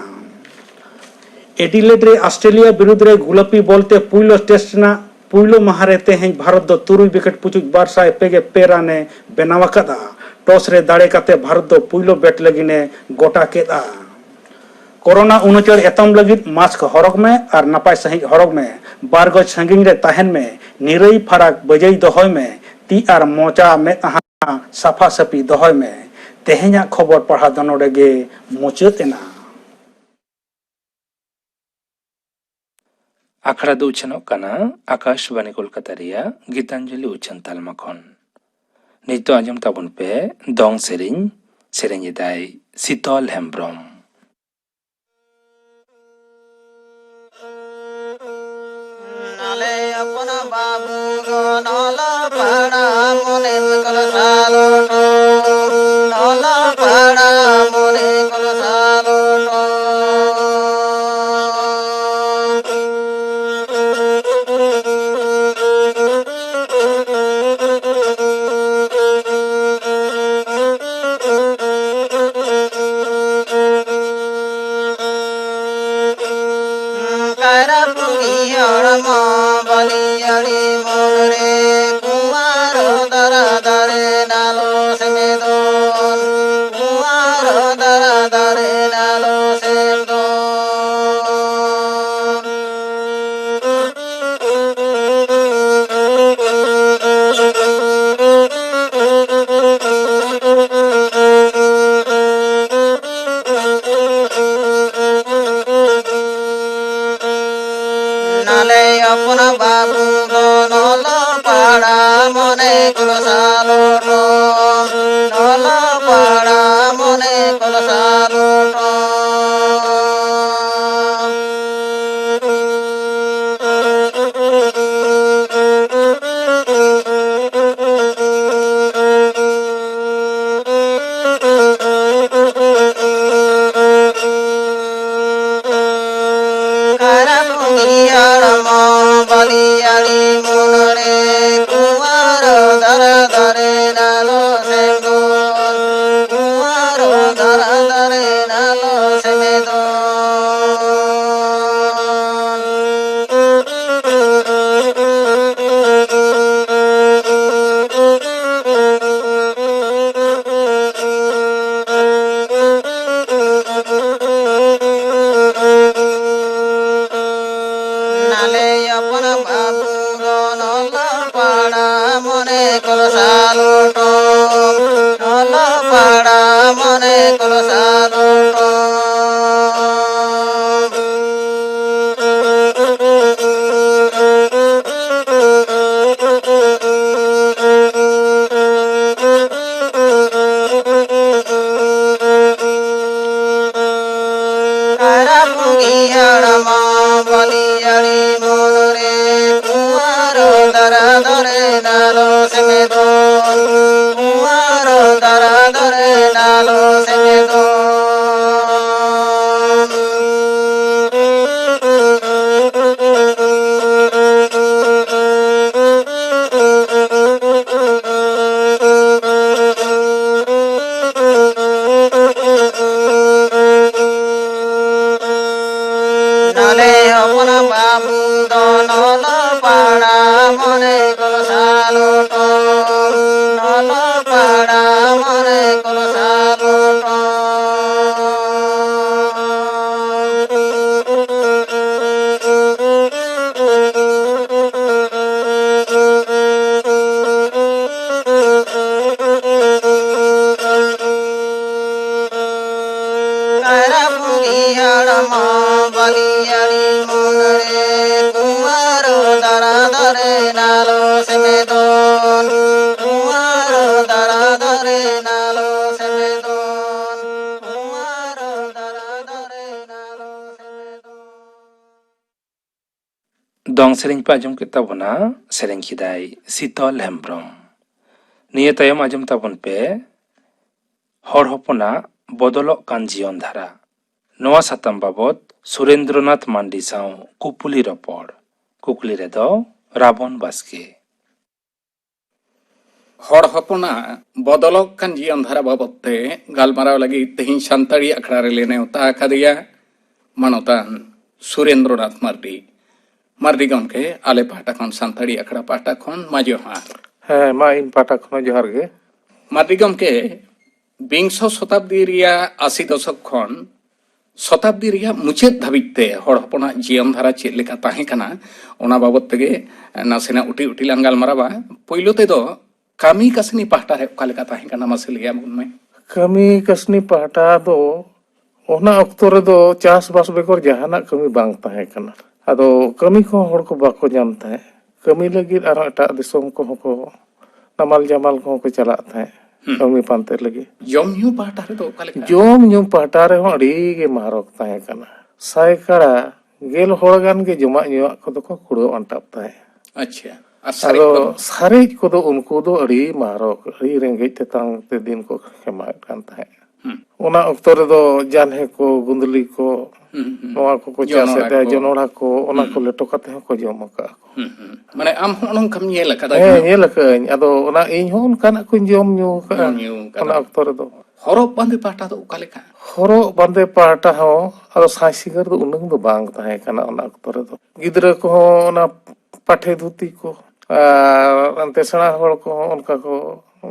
ᱮᱰᱤᱞᱮᱰ ᱨᱮ ᱚᱥᱴᱨᱮᱞᱤᱭᱟ ᱵᱤᱨᱩᱫᱽ ᱨᱮ ᱜᱩᱞᱟᱯᱤ ᱵᱚᱞ ᱛᱮ ᱯᱩᱭᱞᱩ ᱴᱮᱥᱴ ᱨᱮᱱᱟᱜ ᱯᱩᱭᱞᱩ ᱢᱟᱦᱟ ᱨᱮ ᱛᱮᱦᱮᱧ ᱵᱷᱟᱨᱚᱛ ᱫᱚ ᱛᱩᱨᱩᱭ ᱣᱤᱠᱮᱴ ᱯᱩᱪᱩᱡ ᱵᱟᱨ ᱥᱟᱭ ᱯᱮ ᱜᱮ ᱯᱮ ᱨᱟᱱ ᱮ ᱵᱮᱱᱟᱣ ᱟᱠᱟᱫᱼᱟ᱾ ᱴᱚᱥ ᱨᱮ ᱫᱟᱲᱮ ᱠᱟᱛᱮ ᱵᱷᱟᱨᱚᱛ ᱫᱚ ᱯᱩᱭᱞᱩ ᱵᱮᱴ ᱞᱟᱹᱜᱤᱫ ᱮ ᱜᱚᱴᱟ ᱠᱮᱫᱼᱟ᱾ ᱠᱳᱨᱳᱱᱟ ᱩᱱᱩᱪᱟᱹᱲ ᱮᱛᱚᱢ ᱞᱟᱹᱜᱤᱫ ᱢᱟᱥᱠ ᱦᱚᱨᱚᱜ ᱢᱮ ᱟᱨ ᱱᱟᱯᱟᱭ ᱥᱟᱺᱦᱤᱡ ᱦᱚᱨᱚᱜ ᱢᱮ᱾ ᱵᱟᱨ ᱜᱚᱡ ᱥᱟᱺᱜᱤᱧ ᱨᱮ ᱛᱟᱦᱮᱱ ᱢᱮ᱾ ᱱᱤᱨᱟᱹᱭ ᱯᱷᱟᱨᱟᱠ ᱵᱟᱹᱡᱟᱹᱭ ᱫᱚᱦᱚᱭ ᱢᱮ᱾ ᱛᱤ ᱟᱨ ᱢᱚᱪᱟ ᱢᱮᱫᱦᱟ ᱥᱟᱯᱷᱟ ᱥᱟᱹᱯᱷᱤ ᱫᱚᱦᱚᱭ ᱢᱮ᱾ ᱛᱮᱦᱮᱧᱟᱜ ᱠᱷᱚᱵᱚᱨ ᱯᱟᱲᱦᱟᱣ ᱫᱚ ᱱᱚᱰᱮ ᱜᱮ ᱢᱩᱪᱟᱹᱫ ᱮᱱᱟ᱾ ᱟᱠᱷᱲᱟ ᱫᱚ ᱩᱪᱷᱟᱹᱱᱚᱜ ᱠᱟᱱᱟ ᱟᱠᱟᱥᱵᱟᱱᱤ ᱠᱳᱞᱠᱟᱛᱟ ᱨᱮᱭᱟᱜ ᱜᱤᱛᱟᱧᱡᱚᱞᱤ ᱩᱪᱷᱟᱹᱱ ᱛᱟᱞᱢᱟ ᱠᱷᱚᱱ᱾ ᱱᱤᱛᱚᱜ ᱟᱸᱡᱚᱢ ᱛᱟᱵᱚᱱ ᱯᱮ ᱫᱚᱝ ᱥᱮᱨᱮᱧ, ᱥᱮᱨᱮᱧ ᱮᱫᱟᱭ ᱥᱤᱛᱚᱞ ᱦᱮᱢᱵᱽᱨᱚᱢ᱾ ᱱᱟᱞᱮ ᱦᱚᱯᱚᱱ ᱵᱟᱹᱵᱩ ᱜᱚ ᱱᱚᱞ ᱯᱟᱲᱟ ᱢᱚᱱᱮ ᱠᱚᱞ ᱥᱟᱞᱚᱴᱚ, ᱱᱚᱞ ᱯᱟᱲᱟ ᱢᱚᱱᱮ ᱠᱚᱞ ᱥᱟᱞᱚᱴᱚ᱾ ᱠᱟᱭᱨᱟ ᱯᱩᱸᱜᱤ ᱦᱚᱲᱢᱚ ᱵᱟᱹᱞᱤ ᱟᱹᱲᱤ ᱢᱚᱱ ᱨᱮ ᱠᱩᱢᱟᱨ ᱫᱟᱨᱟ ᱫᱟᱨᱮ ᱱᱟᱞᱚ ᱥᱮᱢᱮᱫᱚᱱ, ᱠᱩᱢᱟᱨ ᱫᱟᱨᱟ ᱫᱟᱨᱮ ᱱᱟᱞᱚ ᱥᱮᱢᱫᱚᱱ᱾ ᱱᱟᱞᱮ ᱦᱚᱯᱚᱱ ᱵᱟᱹᱵᱩ ᱫᱚ ᱱᱚᱞ ᱯᱟᱲᱟ ᱢᱚᱱᱮ ᱠᱚᱞ ᱥᱟᱞᱚᱴᱚ, ᱱᱚᱞ ᱯᱟᱲᱟ ᱢᱚᱱᱮ ᱠᱚᱞ ᱥᱟᱞᱚᱴᱚ᱾ ᱦᱟᱲᱟᱢ ᱵᱟᱹᱞᱤᱭᱟᱹᱲᱤ ᱢᱩᱱ ᱨᱮ ᱠᱩᱣᱟᱨ ᱫᱟᱨᱟ ᱫᱟᱨᱮ ᱱᱟᱞᱚ ᱥᱮᱸᱫᱚᱱ, ᱠᱩᱣᱟᱨ ᱫᱟᱨᱟ ᱫᱟᱨᱮ ᱱᱟᱞᱚ ᱥᱮᱸᱫᱚᱱ᱾ ᱱᱟᱞᱮ ᱦᱚᱯᱚᱱ ᱵᱟᱹᱵᱩ ᱫᱚ ᱚᱞᱚᱜ ᱯᱟᱲᱦᱟᱣ ᱢᱚᱱᱮ ᱠᱚ ᱥᱟᱞᱚᱴᱚᱢ, ᱚᱞᱚᱜ ᱯᱟᱲᱦᱟᱣ ᱢᱚᱱᱮ ᱠᱚ ᱥᱟᱞᱚᱴᱚᱢ᱾ ᱠᱟᱭᱨᱟ ᱯᱩᱸᱜᱤ ᱦᱟᱲᱟᱢ ᱵᱟᱹᱞᱤᱭᱟᱹᱲᱤ ᱢᱩᱱ ᱨᱮ ᱠᱩᱣᱟᱨ ᱫᱟᱨᱟ ᱫᱚᱨᱮ ᱱᱟᱞᱚ ᱥᱮᱢᱮᱫᱚᱱ, ᱠᱩᱣᱟᱨ ᱫᱟᱨᱟ ᱫᱚᱨᱮ ᱱᱟᱞᱚ ᱥᱮᱢᱮᱫᱚᱱ᱾ ᱱᱟᱞᱮ ᱦᱚᱯᱚᱱ ᱵᱟᱹᱵᱩ ᱫᱚ ᱚᱞᱚᱜ ᱯᱟᱲᱦᱟᱣ ᱢᱚᱱᱮ ᱠᱚ ᱥᱟᱞᱚᱴᱚᱢ, ᱚᱞᱚᱜ ᱯᱟᱲᱦᱟᱣ ᱢᱚᱱᱮ ᱠᱚ ᱥᱟᱞᱚᱴᱚᱢ᱾ ᱠᱟᱭᱨᱟ ᱯᱩᱸᱜᱤ ᱦᱟᱲᱟᱢ ᱵᱟᱹᱞᱤᱭᱟᱹᱲᱤ ᱢᱩᱱ ᱨᱮ ᱠᱩᱢᱟᱨ ᱫᱟᱨᱟ ᱫᱟᱨᱮ ᱱᱟᱞᱚ ᱥᱮᱢᱮᱫᱚᱱ, ᱠᱩᱢᱟᱨ ᱫᱟᱨᱟ ᱫᱟᱨᱮ ᱱᱟᱞᱚ ᱥᱮᱢᱮᱫᱚᱱ, ᱠᱩᱢᱟᱨ ᱫᱟᱨᱟ ᱫᱟᱨᱮ ᱱᱟᱞᱚ ᱥᱮᱢᱮᱫᱚᱱ᱾ ᱫᱚᱝ ᱥᱮᱨᱮᱧ ᱯᱮ ᱟᱸᱡᱚᱢ ᱠᱮᱫ ᱛᱟᱵᱚᱱᱟ, ᱥᱮᱨᱮᱧ ᱠᱮᱫᱟᱭ ᱥᱤᱛᱚᱞ ᱦᱮᱢᱵᱨᱚᱢ᱾ ᱱᱤᱭᱟᱹ ᱛᱟᱭᱚᱢ ᱟᱸᱡᱚᱢ ᱛᱟᱵᱚᱱ ᱯᱮ ᱦᱚᱲ ᱦᱚᱯᱚᱱᱟᱜ ᱵᱚᱫᱚᱞᱚᱜ ᱠᱟᱱ ᱡᱤᱭᱚᱱ ᱫᱷᱟᱨᱟ᱾ ᱱᱚᱣᱟ ᱥᱟᱛᱟᱢ ᱵᱟᱵᱚᱛ ᱥᱩᱨᱮᱱᱫᱨᱚᱱᱟᱛᱷ ᱢᱟᱱᱰᱤ ᱥᱟᱶ ᱠᱩᱯᱩᱞᱤ ᱨᱚᱯᱚᱲ᱾ ᱠᱩᱠᱞᱤ ᱨᱮᱫᱚ ᱨᱟᱵᱚᱱ ᱵᱟᱥᱠᱮ᱾ ᱦᱚᱲ ᱦᱚᱯᱚᱱᱟᱜ ᱵᱚᱫᱚᱞᱚᱜ ᱠᱟᱱ ᱡᱤᱭᱚᱱ ᱫᱷᱟᱨᱟ ᱵᱟᱵᱚᱛ ᱛᱮ ᱜᱟᱞᱢᱟᱨᱟᱣ ᱞᱟᱹᱜᱤᱫ ᱛᱮᱦᱮᱧ ᱥᱟᱱᱛᱟᱲᱤ ᱟᱠᱷᱲᱟ ᱨᱮᱞᱮ ᱱᱮᱣᱛᱟ ᱟᱠᱟᱫᱮᱭᱟ ᱢᱟᱱᱚᱛᱟᱱ ᱥᱩᱨᱮᱱᱫᱨᱚᱱᱟᱛᱷ ᱢᱟᱨᱰᱤ᱾ ᱢᱟᱨᱰᱤ ᱜᱚᱢᱠᱮ, ᱟᱞᱮ ᱯᱟᱦᱴᱟ ᱠᱷᱚᱱ, ᱥᱟᱱᱛᱟᱲᱤ ᱟᱠᱷᱲᱟ ᱯᱟᱦᱴᱟ ᱠᱷᱚᱱ ᱢᱟ ᱡᱚᱦᱟᱨ᱾ ᱦᱮᱸ, ᱢᱟ ᱤᱧ ᱯᱟᱦᱴᱟ ᱠᱷᱚᱱ ᱦᱚᱸ ᱡᱚᱦᱟᱨ ᱜᱮ᱾ ᱢᱟᱨᱰᱤ ᱜᱚᱢᱠᱮ, ᱵᱤᱝᱥᱚ ᱥᱚᱛᱟᱵᱫᱤ ᱨᱮᱭᱟᱜ ᱟᱥᱤ ᱫᱚᱥᱚᱠ ᱠᱷᱚᱱ ᱥᱚᱛᱟᱵᱫᱤ ᱨᱮᱭᱟᱜ ᱢᱩᱪᱟᱹᱫ ᱫᱷᱟᱹᱵᱤᱡ ᱛᱮ ᱦᱚᱲ ᱦᱚᱯᱚᱱᱟᱜ ᱡᱤᱭᱚᱱ ᱫᱷᱟᱨᱟ ᱪᱮᱫ ᱞᱮᱠᱟ ᱛᱟᱦᱮᱸ ᱠᱟᱱᱟ, ᱚᱱᱟ ᱵᱟᱵᱚᱛ ᱛᱮᱜᱮ ᱱᱟᱥᱮᱱᱟᱜ ᱩᱴᱤ ᱩᱴᱤ ᱞᱟᱝ ᱜᱟᱞᱢᱟᱨᱟᱣᱟ᱾ ᱯᱳᱭᱞᱳ ᱛᱮᱫᱚ ᱠᱟᱹᱢᱤ ᱠᱟᱹᱥᱱᱤ ᱯᱟᱦᱴᱟ ᱨᱮ ᱚᱠᱟ ᱞᱮᱠᱟ ᱛᱟᱦᱮᱸ ᱠᱟᱱᱟ, ᱢᱟᱥᱮ ᱞᱟᱹᱭ ᱟᱵᱚᱱ ᱢᱮ᱾ ᱠᱟᱹᱢᱤ ᱠᱟᱹᱥᱱᱤ ᱯᱟᱦᱴᱟ ᱫᱚ ᱚᱱᱟ ᱚᱠᱛᱚ ᱨᱮᱫᱚ ᱪᱟᱥᱵᱟᱥ ᱵᱮᱜᱚᱨ ᱡᱟᱦᱟᱱᱟᱜ ᱠᱟᱹᱢᱤ ᱵᱟᱝ ᱛᱟᱦᱮᱸ ᱠᱟᱱᱟ᱾ ᱟᱫᱚ ᱠᱟᱹᱢᱤ ᱠᱚᱦᱚᱸ ᱦᱚᱲ ᱠᱚ ᱵᱟᱠᱚ ᱧᱟᱢ ᱛᱟᱦᱮᱸᱫ᱾ ᱠᱟᱹᱢᱤ ᱞᱟᱹᱜᱤᱫ ᱟᱨᱦᱚᱸ ᱮᱴᱟᱜ ᱫᱤᱥᱚᱢ ᱠᱚᱦᱚᱸ ᱠᱚ, ᱱᱟᱢᱟᱞ ᱡᱟᱢᱟᱞ ᱠᱚᱦᱚᱸ ᱠᱚ ᱪᱟᱞᱟᱜ ᱛᱟᱦᱮᱸᱫ ᱦᱩᱸ᱾ ᱠᱟᱹᱢᱤ ᱯᱟᱱᱛᱮ ᱞᱟᱹᱜᱤᱫ᱾ ᱡᱚᱢ ᱧᱩ ᱯᱟᱦᱴᱟ ᱨᱮᱫᱚ ᱚᱠᱟ ᱞᱮᱠᱟ? ᱡᱚᱢ ᱧᱩ ᱯᱟᱦᱴᱟ ᱨᱮᱦᱚᱸ ᱟᱹᱰᱤ ᱜᱮ ᱢᱟᱨᱚᱠ ᱛᱟᱦᱮᱸ ᱠᱟᱱᱟ᱾ ᱥᱟᱭᱠᱟᱲᱟ ᱜᱮᱞ ᱦᱚᱲ ᱜᱟᱱ ᱜᱮ ᱡᱚᱢᱟᱜ ᱧᱩᱣᱟᱜ ᱠᱚᱫᱚ ᱠᱚ ᱠᱩᱲᱟᱹᱣ ᱟᱱᱴᱟᱣ ᱛᱟᱦᱮᱸᱫ᱾ ᱟᱪᱪᱷᱟ᱾ ᱟᱨ ᱥᱟᱨᱮᱡ ᱟᱫᱚ ᱠᱚᱫᱚ? ᱥᱟᱨᱮᱡ ᱠᱚᱫᱚ ᱩᱱᱠᱩ ᱫᱚ ᱟᱹᱰᱤ ᱢᱟᱨᱚᱠ, ᱟᱹᱰᱤ ᱨᱮᱸᱜᱮᱡ ᱛᱮᱛᱟᱝ ᱛᱮ ᱫᱤᱱ ᱠᱚ ᱠᱷᱮᱢᱟᱣᱮᱫ ᱠᱟᱱ ᱛᱟᱦᱮᱸᱫ᱾ ᱦᱩᱸ᱾ ᱚᱱᱟ ᱚᱠᱛᱚ ᱨᱮᱫᱚ ᱡᱟᱱᱦᱮ ᱠᱚ, ᱜᱩᱸᱫᱽᱞᱤ ᱠᱚ, ᱦᱩᱸ, ᱦᱩᱸ᱾ ᱱᱚᱣᱟ ᱠᱚᱠᱚ ᱪᱟᱥᱮᱫ ᱡᱚᱱᱚᱲᱟ ᱛᱟᱦᱮᱸᱫ, ᱠᱚ᱾ ᱡᱚᱱᱚᱲᱟ ᱠᱚ, ᱚᱱᱟ ᱦᱩᱸ᱾ ᱠᱚ ᱞᱮᱴᱚ ᱠᱟᱛᱮ ᱦᱚᱸᱠᱚ ᱡᱚᱢ ᱟᱠᱟᱫᱼᱟ ᱠᱚ᱾ ᱦᱩᱸ, ᱦᱩᱸ᱾ ᱢᱟᱱᱮ ᱟᱢ ᱦᱚᱸ ᱱᱚᱝᱠᱟᱢ ᱧᱮᱞ ᱟᱠᱟᱫᱟ? ᱦᱮᱸ, ᱡᱚᱱᱚᱲᱟ? ᱧᱮᱞ ᱟᱠᱟᱫᱟᱹᱧ᱾ ᱟᱫᱚ ᱚᱱᱟ ᱤᱧ ᱦᱚᱸ ᱚᱱᱠᱟᱱᱟᱜ ᱠᱚᱧ ᱡᱚᱢ ᱧᱩ ᱟᱠᱟᱫᱼᱟ ᱡᱚᱢ ᱧᱩ ᱟᱠᱟᱫᱟ᱾ ᱚᱱᱟ ᱚᱠᱛᱚ ᱨᱮᱫᱚ᱾ ᱦᱚᱨᱚᱜ ᱵᱟᱸᱫᱮ ᱯᱟᱦᱴᱟ ᱫᱚ ᱚᱠᱟ ᱞᱮᱠᱟ? ᱦᱚᱨᱚᱜ ᱵᱟᱸᱫᱮ ᱯᱟᱦᱴᱟ ᱦᱚᱸ ᱟᱫᱚ ᱥᱟᱡᱽ ᱥᱤᱸᱜᱟᱹᱨ ᱫᱚ ᱩᱱᱟᱹᱝ ᱫᱚ ᱵᱟᱝ ᱛᱟᱦᱮᱸ ᱠᱟᱱᱟ ᱚᱱᱟ ᱚᱠᱛᱚ ᱨᱮᱫᱚ᱾ ᱜᱤᱫᱽᱨᱟᱹ ᱠᱚᱦᱚᱸ ᱚᱱᱟ ᱯᱟᱴᱷᱮ ᱫᱷᱩᱛᱤ ᱠᱚ, ᱟᱨ ᱮᱱᱛᱮ ᱥᱮᱬᱟ ᱦᱚᱲ ᱠᱚᱦᱚᱸ ᱚᱱᱠᱟ ᱠᱚ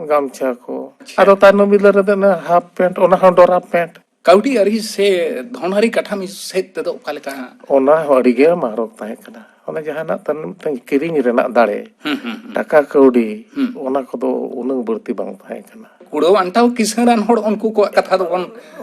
ᱜᱟᱢᱪᱷᱟ ᱠᱚ᱾ ᱟᱪᱪᱷᱟ᱾ ᱟᱫᱚ ᱛᱟᱭᱱᱚᱢ ᱵᱤᱫᱟᱹᱞ ᱨᱮᱫᱚ ᱚᱱᱟ ᱦᱟᱯ ᱯᱮᱱᱴ, ᱚᱱᱟ ᱦᱚᱸ ᱰᱚᱨᱟ ᱯᱮᱱᱴ᱾ ᱠᱟᱹᱣᱰᱤ ᱟᱹᱨᱤ ᱥᱮ ᱫᱷᱚᱱ ᱟᱹᱨᱤ ᱠᱟᱴᱷᱟᱢ ᱥᱮᱫ ᱛᱮᱫᱚ ᱚᱠᱟ ᱞᱮᱠᱟ? ᱚᱱᱟ ᱦᱚᱸ ᱟᱹᱰᱤ ᱜᱮ ᱢᱟᱨᱚᱠ ᱛᱟᱦᱮᱸ ᱠᱟᱱᱟ᱾ ᱚᱱᱟ ᱡᱟᱦᱟᱱᱟᱜ ᱛᱟᱱ ᱢᱤᱫᱴᱟᱝ ᱠᱤᱨᱤᱧ ᱨᱮᱱᱟᱜ ᱫᱟᱲᱮ, ᱦᱩᱸ, ᱦᱩᱸ, ᱦᱩᱸ᱾ ᱴᱟᱠᱟ ᱠᱟᱹᱣᱰᱤ, ᱦᱩᱸ᱾ ᱚᱱᱟ ᱠᱚᱫᱚ ᱩᱱᱟᱹᱝ ᱵᱟᱹᱲᱛᱤ ᱵᱟᱝ ᱛᱟᱦᱮᱸ ᱠᱟᱱᱟ᱾ ᱠᱩᱲᱟᱹᱣ ᱟᱱᱴᱟᱣ ᱠᱤᱥᱟᱹᱬ ᱟᱱ ᱦᱚᱲ ᱩᱱᱠᱩ ᱠᱚᱣᱟᱜ ᱠᱟᱛᱷᱟ ᱫᱚᱵᱚᱱ,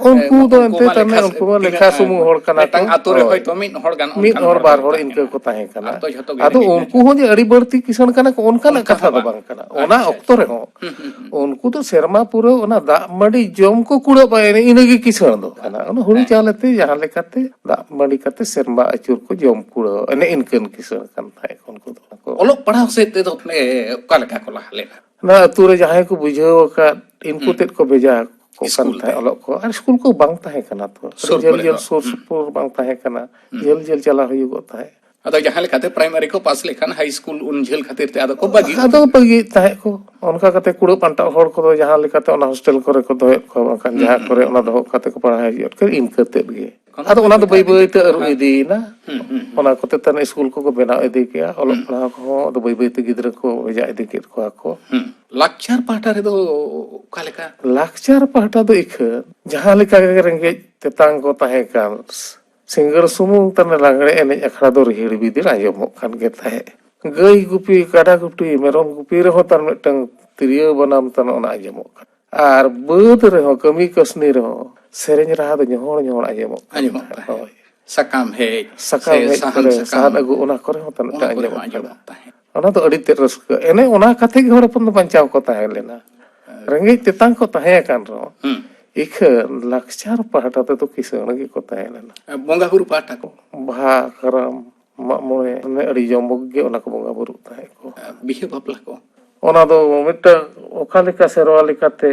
ᱩᱱᱠᱩ ᱮ, ᱫᱚ ᱩᱱᱠᱩ ᱮᱱᱛᱮ ᱢᱟ ᱛᱟᱦᱞᱮ ᱞᱮᱠᱷᱟ ᱩᱱᱠᱩ ᱢᱟ ᱞᱮᱠᱷᱟ ᱛᱤᱱᱟᱹᱜ, ᱥᱩᱢᱩᱝ ᱦᱚᱲ ᱠᱟᱱᱟ ᱢᱤᱫᱴᱟᱝ ᱠᱚ᱾ ᱟᱛᱳ ᱨᱮ ᱦᱳᱭ᱾ ᱦᱚᱭᱛᱳ ᱢᱤᱫ ᱦᱚᱲ ᱜᱟᱱ ᱢᱤᱫ ᱚᱱᱠᱟᱱ ᱦᱚᱲ, ᱦᱚᱲ ᱵᱟᱨ ᱠᱚ ᱦᱚᱲ ᱛᱟᱦᱮᱸ ᱤᱱᱠᱟᱹ ᱠᱟᱱᱟ᱾ ᱠᱚ ᱛᱟᱦᱮᱸ ᱠᱟᱱᱟ᱾ ᱟᱨ ᱛᱚ ᱡᱷᱚᱛᱚ ᱜᱮ ᱟᱫᱚ ᱡᱩᱫᱤ ᱩᱱᱠᱩ ᱦᱚᱸ ᱡᱮ ᱟᱹᱰᱤ ᱵᱟᱹᱲᱛᱤ ᱠᱤᱥᱟᱹᱬ ᱠᱟᱱᱟ ᱠᱚ, ᱚᱱᱠᱟᱱᱟᱜ ᱚᱱᱠᱟ ᱠᱟᱛᱷᱟ ᱦᱚᱸ ᱫᱚ ᱵᱟᱝ᱾ ᱵᱟᱝ ᱠᱟᱱᱟ᱾ ᱚᱱᱟ ᱟᱪᱪᱷᱟ, ᱚᱠᱛᱚ ᱟᱪᱪᱷᱟ᱾ ᱨᱮᱦᱚᱸ ᱦᱩᱸ, ᱦᱩᱸ, ᱦᱩᱸ᱾ ᱩᱱᱠᱩ ᱫᱚ ᱥᱮᱨᱢᱟ ᱯᱩᱨᱟᱹᱣ ᱚᱱᱟ ᱫᱟᱜ ᱢᱟᱹᱰᱤ ᱡᱚᱢ ᱠᱚ ᱠᱩᱲᱟᱹᱜ ᱢᱟ, ᱮᱱᱮ ᱤᱱᱟᱹᱜᱮ ᱠᱤᱥᱟᱹᱬ ᱫᱚ ᱠᱟᱱᱟ᱾ ᱚᱱᱟ ᱦᱩᱲᱩ ᱦᱮᱸ᱾ ᱪᱟᱣᱞᱮ ᱛᱮ ᱡᱟᱦᱟᱸ ᱞᱮᱠᱟᱛᱮ ᱫᱟᱜ ᱢᱟᱹᱰᱤ ᱠᱟᱛᱮ ᱥᱮᱨᱢᱟ ᱟᱹᱪᱩᱨ ᱠᱚ ᱡᱚᱢ ᱠᱩᱲᱟᱹᱣ, ᱮᱱᱮ ᱤᱱᱠᱟᱹᱱ ᱠᱤᱥᱟᱹᱬ ᱠᱟᱱ ᱛᱟᱦᱮᱸᱫ ᱠᱚ ᱩᱱᱠᱩ ᱫᱚ᱾ ᱚᱞᱚᱜ ᱯᱟᱲᱦᱟᱣ ᱥᱮᱫ ᱛᱮᱫᱚ ᱛᱟᱦᱞᱮ ᱚᱠᱟ ᱞᱮᱠᱟ ᱠᱚ ᱞᱟᱦᱟ ᱞᱮᱱᱟ? ᱚᱱᱟ ᱟᱹᱛᱩ ᱨᱮ ᱡᱟᱦᱟᱸᱭ ᱠᱚ ᱵᱩᱡᱷᱟᱹᱣ ᱟᱠᱟᱫ, ᱤᱱᱠᱩ ᱦᱩᱸ᱾ ᱛᱮᱫ ᱠᱚ ᱵᱷᱮᱡᱟ ᱥᱠᱩᱞ ᱛᱟᱦᱮᱸᱫ ᱛᱮ? ᱚᱞᱚᱜ ᱠᱚ, ᱟᱨ ᱥᱠᱩᱞ ᱠᱚ ᱵᱟᱝ ᱛᱟᱦᱮᱸ ᱠᱟᱱᱟ ᱛᱚ᱾ ᱟᱹᱰᱤ ᱥᱩᱨ ᱡᱷᱟᱹᱞ ᱠᱚᱨᱮ ᱡᱷᱟᱹᱞ ᱫᱚ? ᱥᱩᱨ ᱦᱩᱸ᱾ ᱥᱩᱯᱩᱨ ᱵᱟᱝ ᱛᱟᱦᱮᱸ ᱠᱟᱱᱟ᱾ ᱦᱩᱸ᱾ ᱡᱷᱟᱹᱞ ᱡᱷᱟᱹᱞ ᱪᱟᱞᱟᱣ ᱦᱩᱭᱩᱜᱚᱜ ᱛᱟᱦᱮᱸᱫ᱾ ᱟᱫᱚ ᱡᱟᱦᱟᱸ ᱞᱮᱠᱟᱛᱮ ᱯᱨᱟᱭᱢᱟᱨᱤ ᱠᱚ ᱯᱟᱥ ᱞᱮᱠᱷᱟᱱ ᱦᱟᱭ ᱥᱠᱩᱞ ᱩᱱ ᱡᱷᱟᱹᱞ ᱠᱷᱟᱹᱛᱤᱨ ᱛᱮ ᱟᱫᱚ ᱠᱚ ᱵᱟᱹᱜᱤ ᱟᱫᱚ ᱩᱛᱟᱹᱨ ᱠᱮᱫᱟ᱾ ᱵᱟᱹᱜᱤᱭᱮᱫ ᱛᱟᱦᱮᱸᱫ ᱠᱚ᱾ ᱚᱱᱠᱟ ᱠᱟᱛᱮ ᱠᱩᱲᱟᱹ ᱯᱟᱱᱴᱟᱣ ᱦᱚᱲ ᱠᱚᱫᱚ ᱡᱟᱦᱟᱸ ᱞᱮᱠᱟᱛᱮ ᱚᱱᱟ ᱦᱳᱥᱴᱮᱞ ᱠᱚᱨᱮ ᱠᱚ ᱫᱚᱦᱚᱭᱮᱫ ᱠᱚᱣᱟ, ᱵᱟᱝᱠᱷᱟᱱ ᱦᱩᱸ, ᱡᱟᱦᱟᱸ ᱦᱩᱸ, ᱠᱚᱨᱮ ᱦᱩᱸ᱾ ᱚᱱᱟ ᱫᱚᱦᱚ ᱠᱟᱛᱮ ᱠᱚ ᱯᱟᱲᱦᱟᱣ ᱦᱤᱡᱩᱜ ᱠᱟᱱᱟ, ᱤᱱᱠᱟᱹ ᱛᱮᱫ ᱜᱮ᱾ ᱠᱷᱚᱱ ᱟᱫᱚ ᱚᱱᱟ ᱫᱚ ᱵᱟᱹᱭ ᱵᱟᱹᱭ ᱛᱮ ᱟᱹᱨᱩ ᱤᱫᱤᱭᱮᱱᱟ᱾ ᱦᱩᱸ, ᱦᱩᱸ, ᱦᱩᱸ᱾ ᱚᱱᱟ ᱠᱚᱛᱮ ᱛᱟᱦᱮᱱ ᱥᱠᱩᱞ ᱠᱚᱠᱚ ᱵᱮᱱᱟᱣ ᱤᱫᱤ ᱠᱮᱜᱼᱟ, ᱚᱞᱚᱜ ᱦᱩᱸ᱾ ᱯᱟᱲᱦᱟᱣ ᱠᱚᱦᱚᱸ ᱟᱫᱚ ᱵᱟᱹᱭ ᱵᱟᱹᱭ ᱛᱮ ᱜᱤᱫᱽᱨᱟᱹ ᱠᱚ ᱵᱷᱮᱡᱟ ᱤᱫᱤ ᱠᱮᱫ ᱠᱚᱣᱟ ᱠᱚ᱾ ᱦᱩᱸ᱾ ᱞᱟᱠᱪᱟᱨ ᱯᱟᱦᱴᱟ ᱨᱮᱫᱚ ᱚᱠᱟ ᱞᱮᱠᱟ? ᱞᱟᱠᱪᱟᱨ ᱯᱟᱦᱴᱟ ᱫᱚ ᱤᱠᱷᱟᱹᱱ ᱡᱟᱦᱟᱸ ᱞᱮᱠᱟ ᱜᱮ ᱨᱮᱸᱜᱮᱡ ᱛᱮᱛᱟᱝ ᱠᱚ ᱛᱟᱦᱮᱸ ᱠᱟᱱ, ᱥᱤᱸᱜᱟᱹᱲ ᱥᱩᱢᱩᱝ ᱛᱟᱦᱮᱱ ᱞᱟᱜᱽᱲᱮ ᱮᱱᱮᱡ ᱟᱠᱷᱲᱟ ᱫᱚ ᱨᱤᱦᱤᱲ ᱵᱤᱫᱤᱲ ᱟᱸᱡᱚᱢᱚᱜ ᱠᱟᱱ ᱜᱮ ᱛᱟᱦᱮᱸᱫ᱾ ᱜᱟᱹᱭ ᱜᱩᱯᱤ, ᱠᱟᱰᱟ ᱜᱩᱯᱤ, ᱢᱮᱨᱚᱢ ᱜᱩᱯᱤ ᱨᱮᱦᱚᱸ ᱛᱟᱨ ᱢᱤᱫᱴᱟᱝ ᱛᱤᱨᱭᱳ ᱵᱟᱱᱟᱢ ᱛᱟᱱ ᱚᱱᱟ ᱟᱸᱡᱚᱢᱚᱜ ᱠᱟᱱᱟ᱾ ᱟᱨ ᱵᱟᱹᱫᱽ ᱨᱮᱦᱚᱸ, ᱠᱟᱹᱢᱤ ᱠᱟᱹᱥᱱᱤ ᱨᱮᱦᱚᱸ ᱥᱮᱨᱮᱧ ᱨᱟᱦᱟ ᱫᱚ ᱧᱚᱦᱚᱲ ᱧᱚᱦᱚᱲ ᱟᱸᱡᱚᱢᱚᱜ ᱠᱟᱱ ᱟᱸᱡᱚᱢᱚᱜ ᱛᱟᱦᱮᱸᱫ᱾ ᱛᱟᱦᱮᱸᱫ᱾ ᱦᱳᱭ᱾ ᱥᱟᱠᱟᱢ ᱦᱮᱡ ᱥᱟᱠᱟᱢ ᱥᱮ ᱦᱮᱡ ᱥᱟᱦᱟᱱ ᱠᱚᱨᱮ, ᱥᱟᱠᱟᱢ, ᱥᱟᱦᱟᱱ ᱟᱹᱜᱩ, ᱚᱱᱟ ᱠᱚᱨᱮ ᱦᱚᱸ ᱛᱟᱦᱮᱸ ᱚᱱᱟ ᱠᱚᱨᱮ ᱟᱸᱡᱚᱢᱚᱜ ᱦᱚᱸ ᱠᱟᱱᱟ᱾ ᱟᱸᱡᱚᱢᱚᱜ ᱛᱟᱦᱮᱸᱫ᱾ ᱚᱱᱟ ᱫᱚ ᱟᱹᱰᱤ ᱛᱮᱫ ᱨᱟᱹᱥᱠᱟᱹ᱾ ᱮᱱᱮ ᱚᱱᱟ ᱠᱟᱛᱮ ᱜᱮ ᱦᱚᱲ ᱦᱚᱯᱚᱱ ᱫᱚ ᱵᱟᱧᱪᱟᱣ ᱠᱚ ᱛᱟᱦᱮᱸ ᱞᱮᱱᱟ᱾ ᱦᱮᱸ᱾ ᱨᱮᱸᱜᱮᱡ ᱛᱮᱛᱟᱝ ᱠᱚ ᱛᱟᱦᱮᱸ ᱟᱠᱟᱱ ᱨᱮᱦᱚᱸ, ᱦᱩᱸ᱾ ᱤᱠᱷᱟᱹᱱ ᱞᱟᱠᱪᱟᱨ ᱯᱟᱦᱴᱟ ᱛᱮᱫᱚ ᱠᱤᱥᱟᱹᱬ ᱜᱮᱠᱚ ᱛᱟᱦᱮᱸ ᱞᱮᱱᱟ᱾ ᱵᱚᱸᱜᱟ ᱵᱩᱨᱩ ᱯᱟᱦᱴᱟ ᱠᱚ? ᱵᱟᱦᱟ, ᱠᱟᱨᱟᱢ, ᱢᱟᱜ ᱢᱚᱬᱮ, ᱢᱟᱱᱮ ᱟᱹᱰᱤ ᱡᱚᱢᱚᱠ ᱜᱮ ᱚᱱᱟ ᱠᱚ ᱵᱚᱸᱜᱟ ᱵᱩᱨᱩᱜ ᱛᱟᱦᱮᱸᱫ ᱠᱚ᱾ ᱵᱤᱦᱟᱹ ᱵᱟᱯᱞᱟ ᱠᱚ? ᱚᱱᱟ ᱫᱚ ᱢᱤᱫᱴᱟᱝ ᱚᱠᱟ ᱞᱮᱠᱟ ᱥᱮᱨᱣᱟ ᱞᱮᱠᱟᱛᱮ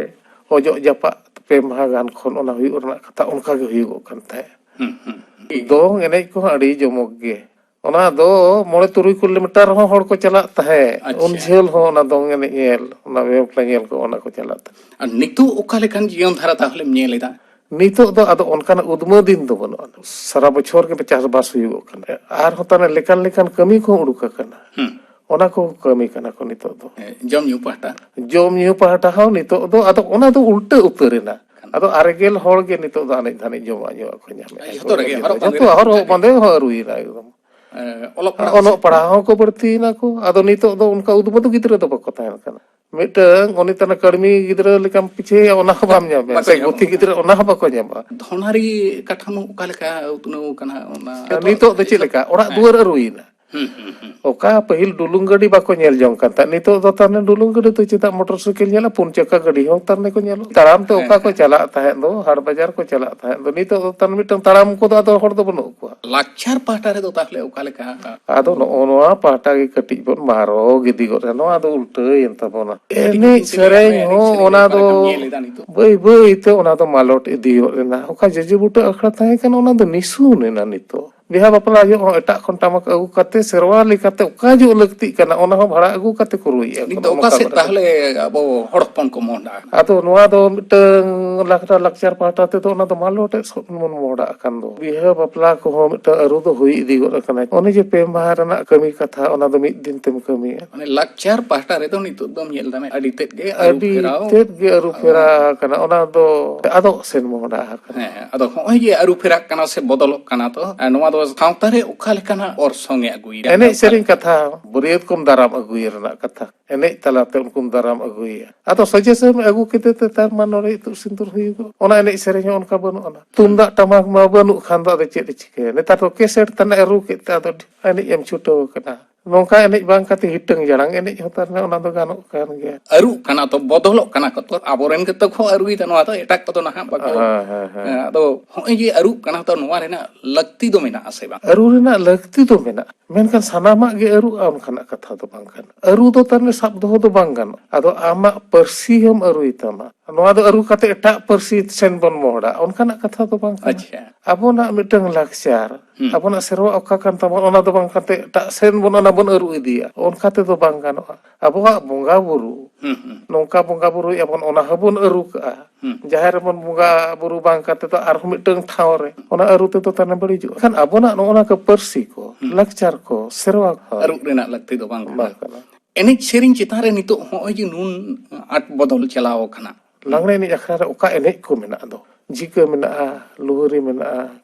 ᱚᱡᱚᱜ ᱡᱟᱯᱟᱜ ᱯᱮ ᱢᱟᱦᱟ ᱜᱟᱱ ᱠᱷᱚᱱ ᱚᱱᱟ ᱦᱩᱭᱩᱜ ᱨᱮᱱᱟᱜ ᱠᱟᱛᱷᱟ, ᱚᱱᱠᱟ ᱜᱮ ᱦᱩᱭᱩᱜᱚᱜ ᱠᱟᱱ ᱛᱟᱦᱮᱸᱫ᱾ ᱦᱩᱸ, ᱦᱩᱸ, ᱦᱩᱸ᱾ ᱫᱚᱝ ᱮᱱᱮᱡ ᱠᱚᱦᱚᱸ ᱟᱹᱰᱤ ᱡᱚᱢᱚᱠ ᱜᱮ᱾ ᱚᱱᱟ ᱫᱚ ᱢᱚᱬᱮ ᱛᱩᱨᱩᱭ ᱠᱤᱞᱳᱢᱤᱴᱟᱨ ᱦᱚᱸ ᱦᱚᱲ ᱠᱚ ᱪᱟᱞᱟᱜ ᱛᱟᱦᱮᱸᱫ᱾ ᱟᱪᱪᱷᱟ᱾ ᱩᱱ ᱡᱷᱟᱹᱞ ᱦᱚᱸ ᱚᱱᱟ ᱫᱚᱝ ᱮᱱᱮᱡ ᱧᱮᱞ, ᱚᱱᱟ ᱵᱟᱯᱞᱟ ᱧᱮᱞ ᱠᱚ, ᱚᱱᱟ ᱠᱚ ᱪᱟᱞᱟᱜ ᱛᱟᱦᱮᱸᱫ᱾ ᱟᱨ ᱱᱤᱛᱚᱜ ᱚᱠᱟ ᱞᱮᱠᱟᱱ ᱡᱤᱭᱚᱱ ᱫᱷᱟᱨᱟ ᱛᱟᱦᱚᱞᱮᱢ ᱧᱮᱞ ᱮᱫᱟ? ᱱᱤᱛᱚᱜ ᱫᱚ ᱟᱫᱚ ᱚᱱᱠᱟᱱᱟᱜ ᱩᱫᱽᱢᱟᱹ ᱫᱤᱱ ᱫᱚ ᱵᱟᱹᱱᱩᱜᱼᱟ᱾ ᱥᱟᱨᱟ ᱵᱚᱪᱷᱚᱨ ᱜᱮ ᱪᱟᱥᱵᱟᱥ ᱦᱩᱭᱩᱜᱚᱜ ᱠᱟᱱᱟ᱾ ᱟᱨᱦᱚᱸ ᱛᱟᱦᱚᱞᱮ ᱞᱮᱠᱟᱱ ᱞᱮᱠᱟᱱ ᱠᱟᱹᱢᱤ ᱠᱚᱦᱚᱸ ᱩᱰᱩᱠ ᱟᱠᱟᱱᱟ᱾ ᱦᱩᱸ᱾ ᱚᱱᱟ ᱠᱚ ᱠᱟᱹᱢᱤ ᱠᱟᱱᱟ ᱠᱚ ᱱᱤᱛᱚᱜ ᱫᱚ᱾ ᱦᱮᱸ, ᱡᱚᱢ ᱧᱩ ᱯᱟᱦᱴᱟ? ᱡᱚᱢ ᱧᱩ ᱯᱟᱦᱴᱟ ᱦᱚᱸ ᱱᱤᱛᱚᱜ ᱫᱚ ᱟᱫᱚ ᱚᱱᱟ ᱫᱚ ᱩᱞᱴᱟᱹ ᱩᱛᱟᱹᱨ ᱮᱱᱟ᱾ ᱟᱫᱚ ᱟᱨᱮᱜᱮᱞ ᱦᱚᱲ ᱜᱮ ᱱᱤᱛᱚᱜ ᱫᱚ ᱟᱱᱮᱡ ᱫᱷᱟᱱᱮᱡ ᱡᱚᱢᱟᱜ ᱧᱩᱣᱟᱜ ᱠᱚ ᱧᱟᱢᱮᱫᱼᱟ᱾ ᱡᱚᱛᱚ ᱨᱮᱜᱮ ᱦᱚᱨᱚᱜ ᱵᱟᱸᱫᱮ ᱡᱚᱛᱚ ᱨᱮ ᱦᱚᱨᱚᱜ ᱚᱱᱠᱟ ᱵᱟᱸᱫᱮ ᱜᱮ᱾ ᱦᱚᱸ ᱟᱹᱨᱩᱭᱮᱱᱟ ᱮᱠᱫᱚᱢ᱾ ᱮᱸ, ᱚᱞᱚᱜ ᱯᱟᱲᱦᱟᱣ ᱚᱞᱚᱜ ᱥᱮᱫ? ᱯᱟᱲᱦᱟᱣ ᱦᱚᱸᱠᱚ ᱵᱟᱹᱲᱛᱤᱭᱮᱱᱟ ᱠᱚ᱾ ᱟᱫᱚ ᱱᱤᱛᱚᱜ ᱫᱚ ᱚᱱᱠᱟ ᱩᱫᱽᱢᱟᱹ ᱫᱚ ᱜᱤᱫᱽᱨᱟᱹ ᱫᱚ ᱵᱟᱠᱚ ᱛᱟᱦᱮᱱ ᱠᱟᱱᱟ᱾ ᱢᱤᱫᱴᱟᱝ ᱩᱱᱤ ᱛᱟᱦᱮᱱᱟ ᱠᱟᱹᱲᱢᱤ ᱜᱤᱫᱽᱨᱟᱹ ᱞᱮᱠᱟᱢ ᱯᱤᱪᱷᱟᱹᱭᱟ, ᱚᱱᱟ ᱦᱚᱸ ᱵᱟᱢ ᱧᱟᱢᱟ᱾ ᱵᱟᱠᱚ ᱥᱮ ᱧᱟᱢᱚᱜ ᱜᱩᱛᱤ ᱠᱟᱱᱟ᱾ ᱜᱤᱫᱽᱨᱟᱹ, ᱚᱱᱟ ᱦᱚᱸ ᱵᱟᱠᱚ ᱧᱟᱢᱟ᱾ ᱫᱷᱚᱱᱟᱨᱤ ᱠᱟᱴᱷᱟᱢᱳ ᱚᱠᱟ ᱞᱮᱠᱟ ᱩᱛᱱᱟᱹᱣ ᱠᱟᱱᱟ ᱚᱱᱟ? ᱱᱤᱛᱚᱜ ᱫᱚ ᱪᱮᱫ ᱞᱮᱠᱟ? ᱚᱲᱟᱜ ᱦᱮᱸ᱾ ᱫᱩᱣᱟᱹᱨ ᱟᱹᱨᱩᱭᱮᱱᱟ᱾ ᱦᱩᱸ, ᱦᱩᱸ, ᱦᱩᱸ᱾ ᱚᱠᱟ ᱯᱟᱹᱦᱤᱞ ᱰᱩᱞᱩᱝ ᱜᱟᱹᱰᱤ ᱵᱟᱠᱚ ᱧᱮᱞ ᱡᱚᱝ ᱠᱟᱱ ᱛᱟᱦᱮᱸᱫ, ᱱᱤᱛᱚᱜ ᱫᱚ ᱛᱟᱦᱚᱞᱮ ᱰᱩᱞᱩᱝ ᱜᱟᱹᱰᱤ ᱫᱚ ᱪᱮᱫᱟᱜ ᱢᱚᱴᱚᱨ ᱥᱟᱭᱠᱮᱞ ᱧᱮᱞᱟ, ᱯᱩᱱ ᱪᱟᱠᱟ ᱜᱟᱹᱰᱤ ᱦᱚᱸ ᱛᱟᱦᱚᱞᱮ ᱠᱚ ᱧᱮᱞᱚᱜ᱾ ᱛᱟᱲᱟᱢ ᱛᱮ ᱦᱮᱸ, ᱚᱠᱟ ᱠᱚ ᱦᱮᱸ᱾ ᱪᱟᱞᱟᱜ ᱛᱟᱦᱮᱸᱫ ᱫᱚ, ᱦᱟᱴ ᱵᱟᱡᱟᱨ ᱠᱚ ᱪᱟᱞᱟᱜ ᱛᱟᱦᱮᱸᱫ ᱫᱚ, ᱱᱤᱛᱚᱜ ᱫᱚ ᱛᱟᱦᱚᱞᱮ ᱢᱤᱫᱴᱟᱝ ᱛᱟᱲᱟᱢ ᱠᱚᱫᱚ ᱟᱫᱚ ᱦᱚᱲ ᱫᱚ ᱵᱟᱹᱱᱩᱜ ᱠᱚᱣᱟ᱾ ᱞᱟᱠᱪᱟᱨ ᱯᱟᱦᱴᱟ ᱨᱮᱫᱚ ᱛᱟᱦᱚᱞᱮ ᱚᱠᱟ ᱞᱮᱠᱟ? ᱟᱫᱚ ᱱᱚᱜᱼᱚ ᱱᱚᱣᱟ ᱯᱟᱦᱴᱟ ᱜᱮ ᱠᱟᱹᱴᱤᱡ ᱵᱚᱱ ᱢᱟᱨᱚ ᱜᱤᱫᱤ ᱜᱚᱫ ᱮᱱᱟ, ᱱᱚᱣᱟ ᱫᱚ ᱩᱞᱴᱟᱹᱭᱮᱱ ᱛᱟᱵᱚᱱᱟ᱾ ᱟᱹᱰᱤ ᱮᱱᱮᱡ ᱡᱩᱛ ᱥᱮᱨᱮᱧ ᱥᱮᱨᱮᱧ ᱦᱚᱸ ᱦᱚᱸ ᱮᱱᱮᱡ ᱥᱮᱨᱮᱧ ᱚᱱᱟ ᱚᱠᱟ ᱫᱚ ᱞᱮᱠᱟᱢ ᱧᱮᱞ ᱮᱫᱟ ᱱᱤᱛᱚᱜ? ᱵᱟᱹᱭ ᱵᱟᱹᱭ ᱛᱮ ᱚᱱᱟ ᱫᱚ ᱢᱟᱞᱚᱴ ᱤᱫᱤ ᱜᱚᱫ ᱮᱱᱟ᱾ ᱚᱠᱟ ᱡᱮᱡᱮ ᱵᱩᱴᱟᱹ ᱟᱠᱷᱲᱟ ᱛᱟᱦᱮᱸ ᱠᱟᱱᱟ, ᱚᱱᱟ ᱫᱚ ᱱᱤᱥᱩᱱ ᱮᱱᱟ ᱱᱤᱛᱚᱜ᱾ ᱵᱤᱦᱟ ᱵᱟᱯᱞᱟ ᱡᱚᱦᱚᱜ ᱦᱚᱸ ᱮᱴᱟᱜ ᱠᱷᱚᱱ ᱴᱟᱢᱟᱠ ᱟᱹᱜᱩ ᱠᱟᱛᱮ ᱥᱮᱨᱣᱟ ᱞᱮᱠᱟᱛᱮ ᱚᱠᱟ ᱡᱚᱦᱚᱜ ᱞᱟᱹᱠᱛᱤᱜ ᱠᱟᱱᱟ, ᱚᱱᱟ ᱦᱚᱸ ᱵᱷᱟᱲᱟ ᱟᱹᱜᱩ ᱠᱟᱛᱮ ᱠᱚ ᱨᱩᱭᱮᱫᱼᱟ ᱠᱚ᱾ ᱱᱤᱛ ᱫᱚ ᱱᱚᱜᱼᱚ ᱚᱠᱟ ᱱᱚᱝᱠᱟ ᱥᱮᱫ ᱜᱚᱴᱟ᱾ ᱛᱟᱦᱚᱞᱮ ᱟᱵᱚ ᱦᱚᱲ ᱦᱚᱯᱚᱱ ᱠᱚ ᱢᱚᱦᱰᱟ ᱟᱠᱟᱱᱟ? ᱟᱫᱚ ᱱᱚᱣᱟ ᱫᱚ ᱢᱤᱫᱴᱟᱝ ᱞᱟᱠᱪᱟᱨ, ᱞᱟᱠᱪᱟᱨ ᱯᱟᱦᱴᱟ ᱛᱮᱫᱚ ᱚᱱᱟ ᱫᱚ ᱢᱟᱞᱚᱴ ᱮᱫ ᱥᱮᱫ ᱵᱚᱱ ᱢᱚᱦᱰᱟ ᱟᱠᱟᱱ ᱫᱚ᱾ ᱵᱤᱦᱟᱹ ᱵᱟᱯᱞᱟ ᱠᱚᱦᱚᱸ ᱢᱤᱫᱴᱟᱝ ᱟᱹᱨᱩ ᱫᱚ ᱦᱩᱭ ᱤᱫᱤ ᱜᱚᱫ ᱟᱠᱟᱱᱟ᱾ ᱚᱱᱮ ᱡᱮ ᱯᱮ ᱢᱟᱦᱟ ᱨᱮᱱᱟᱜ ᱠᱟᱹᱢᱤ ᱠᱟᱛᱷᱟ, ᱚᱱᱟ ᱫᱚ ᱢᱤᱫ ᱫᱤᱱ ᱛᱮᱢ ᱠᱟᱹᱢᱤᱭᱟ᱾ ᱢᱟᱱᱮ ᱞᱟᱠᱪᱟᱨ ᱯᱟᱦᱴᱟ ᱨᱮᱫᱚ ᱱᱤᱛᱚᱜ ᱫᱚᱢ ᱧᱮᱞ ᱫᱟ, ᱟᱹᱰᱤ ᱛᱮᱫ ᱜᱮ ᱟᱹᱨᱩ ᱟᱹᱰᱤ ᱯᱷᱮᱨᱟᱣ᱾ ᱛᱮᱫ ᱜᱮ ᱟᱹᱨᱩ ᱯᱷᱮᱨᱟᱣ ᱟᱠᱟᱱᱟ, ᱚᱱᱟ ᱫᱚ ᱟᱫᱚᱜ ᱥᱮᱱ ᱢᱚᱦᱰᱟ ᱟᱠᱟᱱᱟ᱾ ᱦᱮᱸ, ᱟᱫᱚ ᱦᱚᱸᱜᱼᱚᱭ ᱡᱮ ᱟᱹᱨᱩ ᱯᱷᱮᱨᱟᱜ ᱠᱟᱱᱟ ᱥᱮ ᱵᱚᱫᱚᱞᱚᱜ ᱠᱟᱱᱟ, ᱛᱚ ᱱᱚᱣᱟ ᱫᱚ ᱥᱟᱶᱛᱟ ᱨᱮ ᱚᱠᱟ ᱞᱮᱠᱟᱱᱟᱜ ᱚᱨᱥᱚᱝ ᱮ ᱟᱹᱜᱩᱭᱮᱫᱟ? ᱮᱱᱮᱡ ᱚᱠᱟ ᱥᱮᱨᱮᱧ ᱞᱮᱠᱟ? ᱠᱟᱛᱷᱟ, ᱵᱟᱹᱨᱭᱟᱹᱛ ᱠᱚᱢ ᱫᱟᱨᱟᱢ ᱟᱹᱜᱩᱭᱮ ᱨᱮᱱᱟᱜ ᱠᱟᱛᱷᱟ, ᱮᱱᱮᱡ ᱛᱟᱞᱟᱛᱮ ᱩᱱᱠᱩᱢ ᱫᱟᱨᱟᱢ ᱟᱹᱜᱩᱭᱮᱭᱟ᱾ ᱟᱫᱚ ᱥᱚᱡᱷᱮ ᱥᱮᱢ ᱟᱹᱜᱩ ᱠᱮᱫᱮ ᱛᱮ ᱛᱟᱨ ᱢᱟ ᱱᱚᱰᱮ ᱤᱛᱩᱫ ᱥᱤᱸᱫᱩᱨ ᱦᱩᱭᱩᱜᱚᱜ, ᱚᱱᱟ ᱮᱱᱮᱡ ᱥᱮᱨᱮᱧ ᱦᱚᱸ ᱚᱱᱠᱟ ᱵᱟᱹᱱᱩᱜ ᱟᱱᱟ᱾ ᱛᱩᱢᱫᱟᱜ ᱴᱟᱢᱟᱠ ᱢᱟ ᱵᱟᱹᱱᱩᱜ ᱠᱷᱟᱱ ᱫᱚ ᱟᱫᱚ ᱪᱮᱫ ᱮ ᱪᱤᱠᱟᱹᱭᱟ? ᱱᱮᱛᱟᱨ ᱫᱚ ᱠᱮᱥᱮᱴ ᱛᱟᱱᱟᱜ ᱮ ᱨᱩ ᱠᱮᱫ ᱛᱮ ᱟᱫᱚ ᱮᱱᱮᱡ ᱮᱢ ᱪᱷᱩᱴᱟᱹᱣ ᱟᱠᱟᱱᱟ᱾ ᱱᱚᱝᱠᱟ ᱮᱱᱮᱡ ᱵᱟᱝ ᱠᱟᱛᱮ ᱦᱤᱴᱟᱹᱝ ᱡᱟᱲᱟᱝ ᱮᱱᱮᱡ ᱦᱚᱸ ᱛᱟᱨ ᱢᱟᱱᱮ ᱚᱱᱟ ᱫᱚ ᱜᱟᱱᱚᱜ ᱠᱟᱱ ᱜᱮᱭᱟ᱾ ᱟᱹᱨᱩᱜ ᱠᱟᱱᱟ ᱛᱚ, ᱵᱚᱫᱚᱞᱚᱜ ᱠᱟᱱᱟ ᱠᱚ ᱛᱚ, ᱟᱵᱚᱨᱮᱱ ᱜᱮᱛᱚ ᱠᱚ ᱟᱹᱨᱩᱭᱮᱫᱟ ᱱᱚᱣᱟ ᱫᱚ, ᱮᱴᱟᱜ ᱠᱚᱫᱚ ᱱᱟᱦᱟᱜ ᱵᱟᱠᱚ᱾ ᱦᱮᱸ, ᱦᱮᱸ, ᱦᱮᱸ᱾ ᱦᱮᱸ, ᱟᱫᱚ ᱦᱚᱸᱜᱼᱚᱭ ᱡᱮ ᱟᱹᱨᱩᱜ ᱠᱟᱱᱟ ᱛᱚ, ᱱᱚᱣᱟ ᱨᱮᱱᱟᱜ ᱞᱟᱹᱠᱛᱤ ᱫᱚ ᱢᱮᱱᱟᱜᱼᱟ ᱥᱮ ᱵᱟᱝ? ᱟᱹᱨᱩ ᱨᱮᱱᱟᱜ ᱞᱟᱹᱠᱛᱤ ᱫᱚ ᱢᱮᱱᱟᱜᱼᱟ, ᱢᱮᱱᱠᱷᱟᱱ ᱥᱟᱱᱟᱢᱟᱜ ᱜᱮ ᱟᱹᱨᱩᱜᱼᱟ ᱚᱱᱠᱟᱱᱟᱜ ᱠᱟᱛᱷᱟ ᱫᱚ ᱵᱟᱝ ᱠᱟᱱᱟ᱾ ᱟᱹᱨᱩ ᱫᱚ ᱛᱟᱨ ᱢᱟᱱᱮ ᱥᱟᱵ ᱫᱚᱦᱚ ᱫᱚ ᱵᱟᱝ ᱜᱟᱱᱚᱜᱼᱟ᱾ ᱟᱫᱚ ᱟᱢᱟᱜ ᱯᱟᱹᱨᱥᱤ ᱦᱚᱸᱢ ᱟᱹᱨᱩᱭ ᱛᱟᱢᱟ, ᱱᱚᱣᱟ ᱫᱚ ᱟᱹᱨᱩ ᱠᱟᱛᱮ ᱮᱴᱟᱜ ᱯᱟᱹᱨᱥᱤ ᱥᱮᱱ ᱵᱚᱱ ᱢᱚᱦᱰᱟ, ᱚᱱᱠᱟᱱᱟᱜ ᱠᱟᱛᱷᱟ ᱫᱚ ᱵᱟᱝ ᱠᱟᱱᱟ᱾ ᱟᱪᱪᱷᱟ᱾ ᱟᱵᱚᱱᱟᱜ ᱢᱤᱫᱴᱟᱝ ᱞᱟᱠᱪᱟᱨ, ᱦᱩᱸ᱾ ᱟᱵᱚᱱᱟᱜ ᱥᱮᱨᱣᱟ ᱚᱠᱟ ᱠᱟᱱ ᱛᱟᱵᱚᱱᱟ, ᱚᱱᱟ ᱫᱚ ᱵᱟᱝ ᱠᱟᱛᱮ ᱮᱴᱟᱜ ᱥᱮᱱ ᱵᱚᱱ ᱚᱱᱟ ᱵᱚᱱ ᱟᱹᱨᱩ ᱤᱫᱤᱭᱟ, ᱚᱱᱠᱟ ᱛᱮᱫᱚ ᱵᱟᱝ ᱜᱟᱱᱚᱜᱼᱟ᱾ ᱟᱵᱚᱣᱟᱜ ᱵᱚᱸᱜᱟ ᱵᱩᱨᱩ, ᱦᱩᱸ, ᱦᱩᱸ᱾ ᱱᱚᱝᱠᱟ ᱵᱚᱸᱜᱟ ᱵᱩᱨᱩᱭ ᱟᱵᱚᱱ, ᱚᱱᱟ ᱦᱚᱸᱵᱚᱱ ᱟᱹᱨᱩ ᱠᱟᱜᱼᱟ᱾ ᱦᱩᱸ᱾ ᱡᱟᱦᱮᱨ ᱨᱮᱵᱚᱱ ᱵᱚᱸᱜᱟ ᱵᱩᱨᱩ ᱵᱟᱝ ᱠᱟᱛᱮ ᱫᱚ ᱟᱨᱦᱚᱸ ᱢᱤᱫᱴᱟᱝ ᱴᱷᱟᱶ ᱨᱮ, ᱚᱱᱟ ᱟᱹᱨᱩ ᱛᱮᱫᱚ ᱛᱟᱦᱞᱮ ᱵᱟᱹᱲᱤᱡᱚᱜᱼᱟ᱾ ᱮᱱᱠᱷᱟᱱ ᱟᱵᱚᱱᱟᱜ ᱱᱚᱜᱼᱚ ᱱᱚᱣᱟ ᱠᱚ ᱯᱟᱹᱨᱥᱤ ᱠᱚ, ᱦᱩᱸ᱾ ᱞᱟᱠᱪᱟᱨ ᱠᱚ, ᱥᱮᱨᱣᱟ ᱠᱚ ᱟᱹᱨᱩ ᱨᱮᱱᱟᱜ ᱞᱟᱹᱠᱛᱤ ᱫᱚ ᱵᱟᱝ ᱠᱟᱱᱟ᱾ ᱵᱟᱝ ᱠᱟᱱᱟ᱾ ᱮᱱᱮᱡ ᱥᱮᱨᱮᱧ ᱪᱮᱛᱟᱱ ᱨᱮ ᱱᱤᱛᱚᱜ ᱦᱚᱸᱜᱼᱚᱭ ᱡᱮ ᱱᱩᱱ ᱟᱸᱴ ᱵᱚᱫᱚᱞ ᱪᱟᱞᱟᱣ ᱟᱠᱟᱱᱟ᱾ ᱞᱟᱜᱽᱬᱮ ᱮᱱᱮᱡ ᱟᱠᱷᱲᱟ ᱨᱮ ᱚᱠᱟ ᱮᱱᱮᱡ ᱠᱚ ᱢᱮᱱᱟᱜ ᱫᱚ, ᱡᱷᱤᱠᱟᱹ ᱢᱮᱱᱟᱜᱼᱟ, ᱞᱩᱦᱩᱨᱤ ᱢᱮᱱᱟᱜᱼᱟ,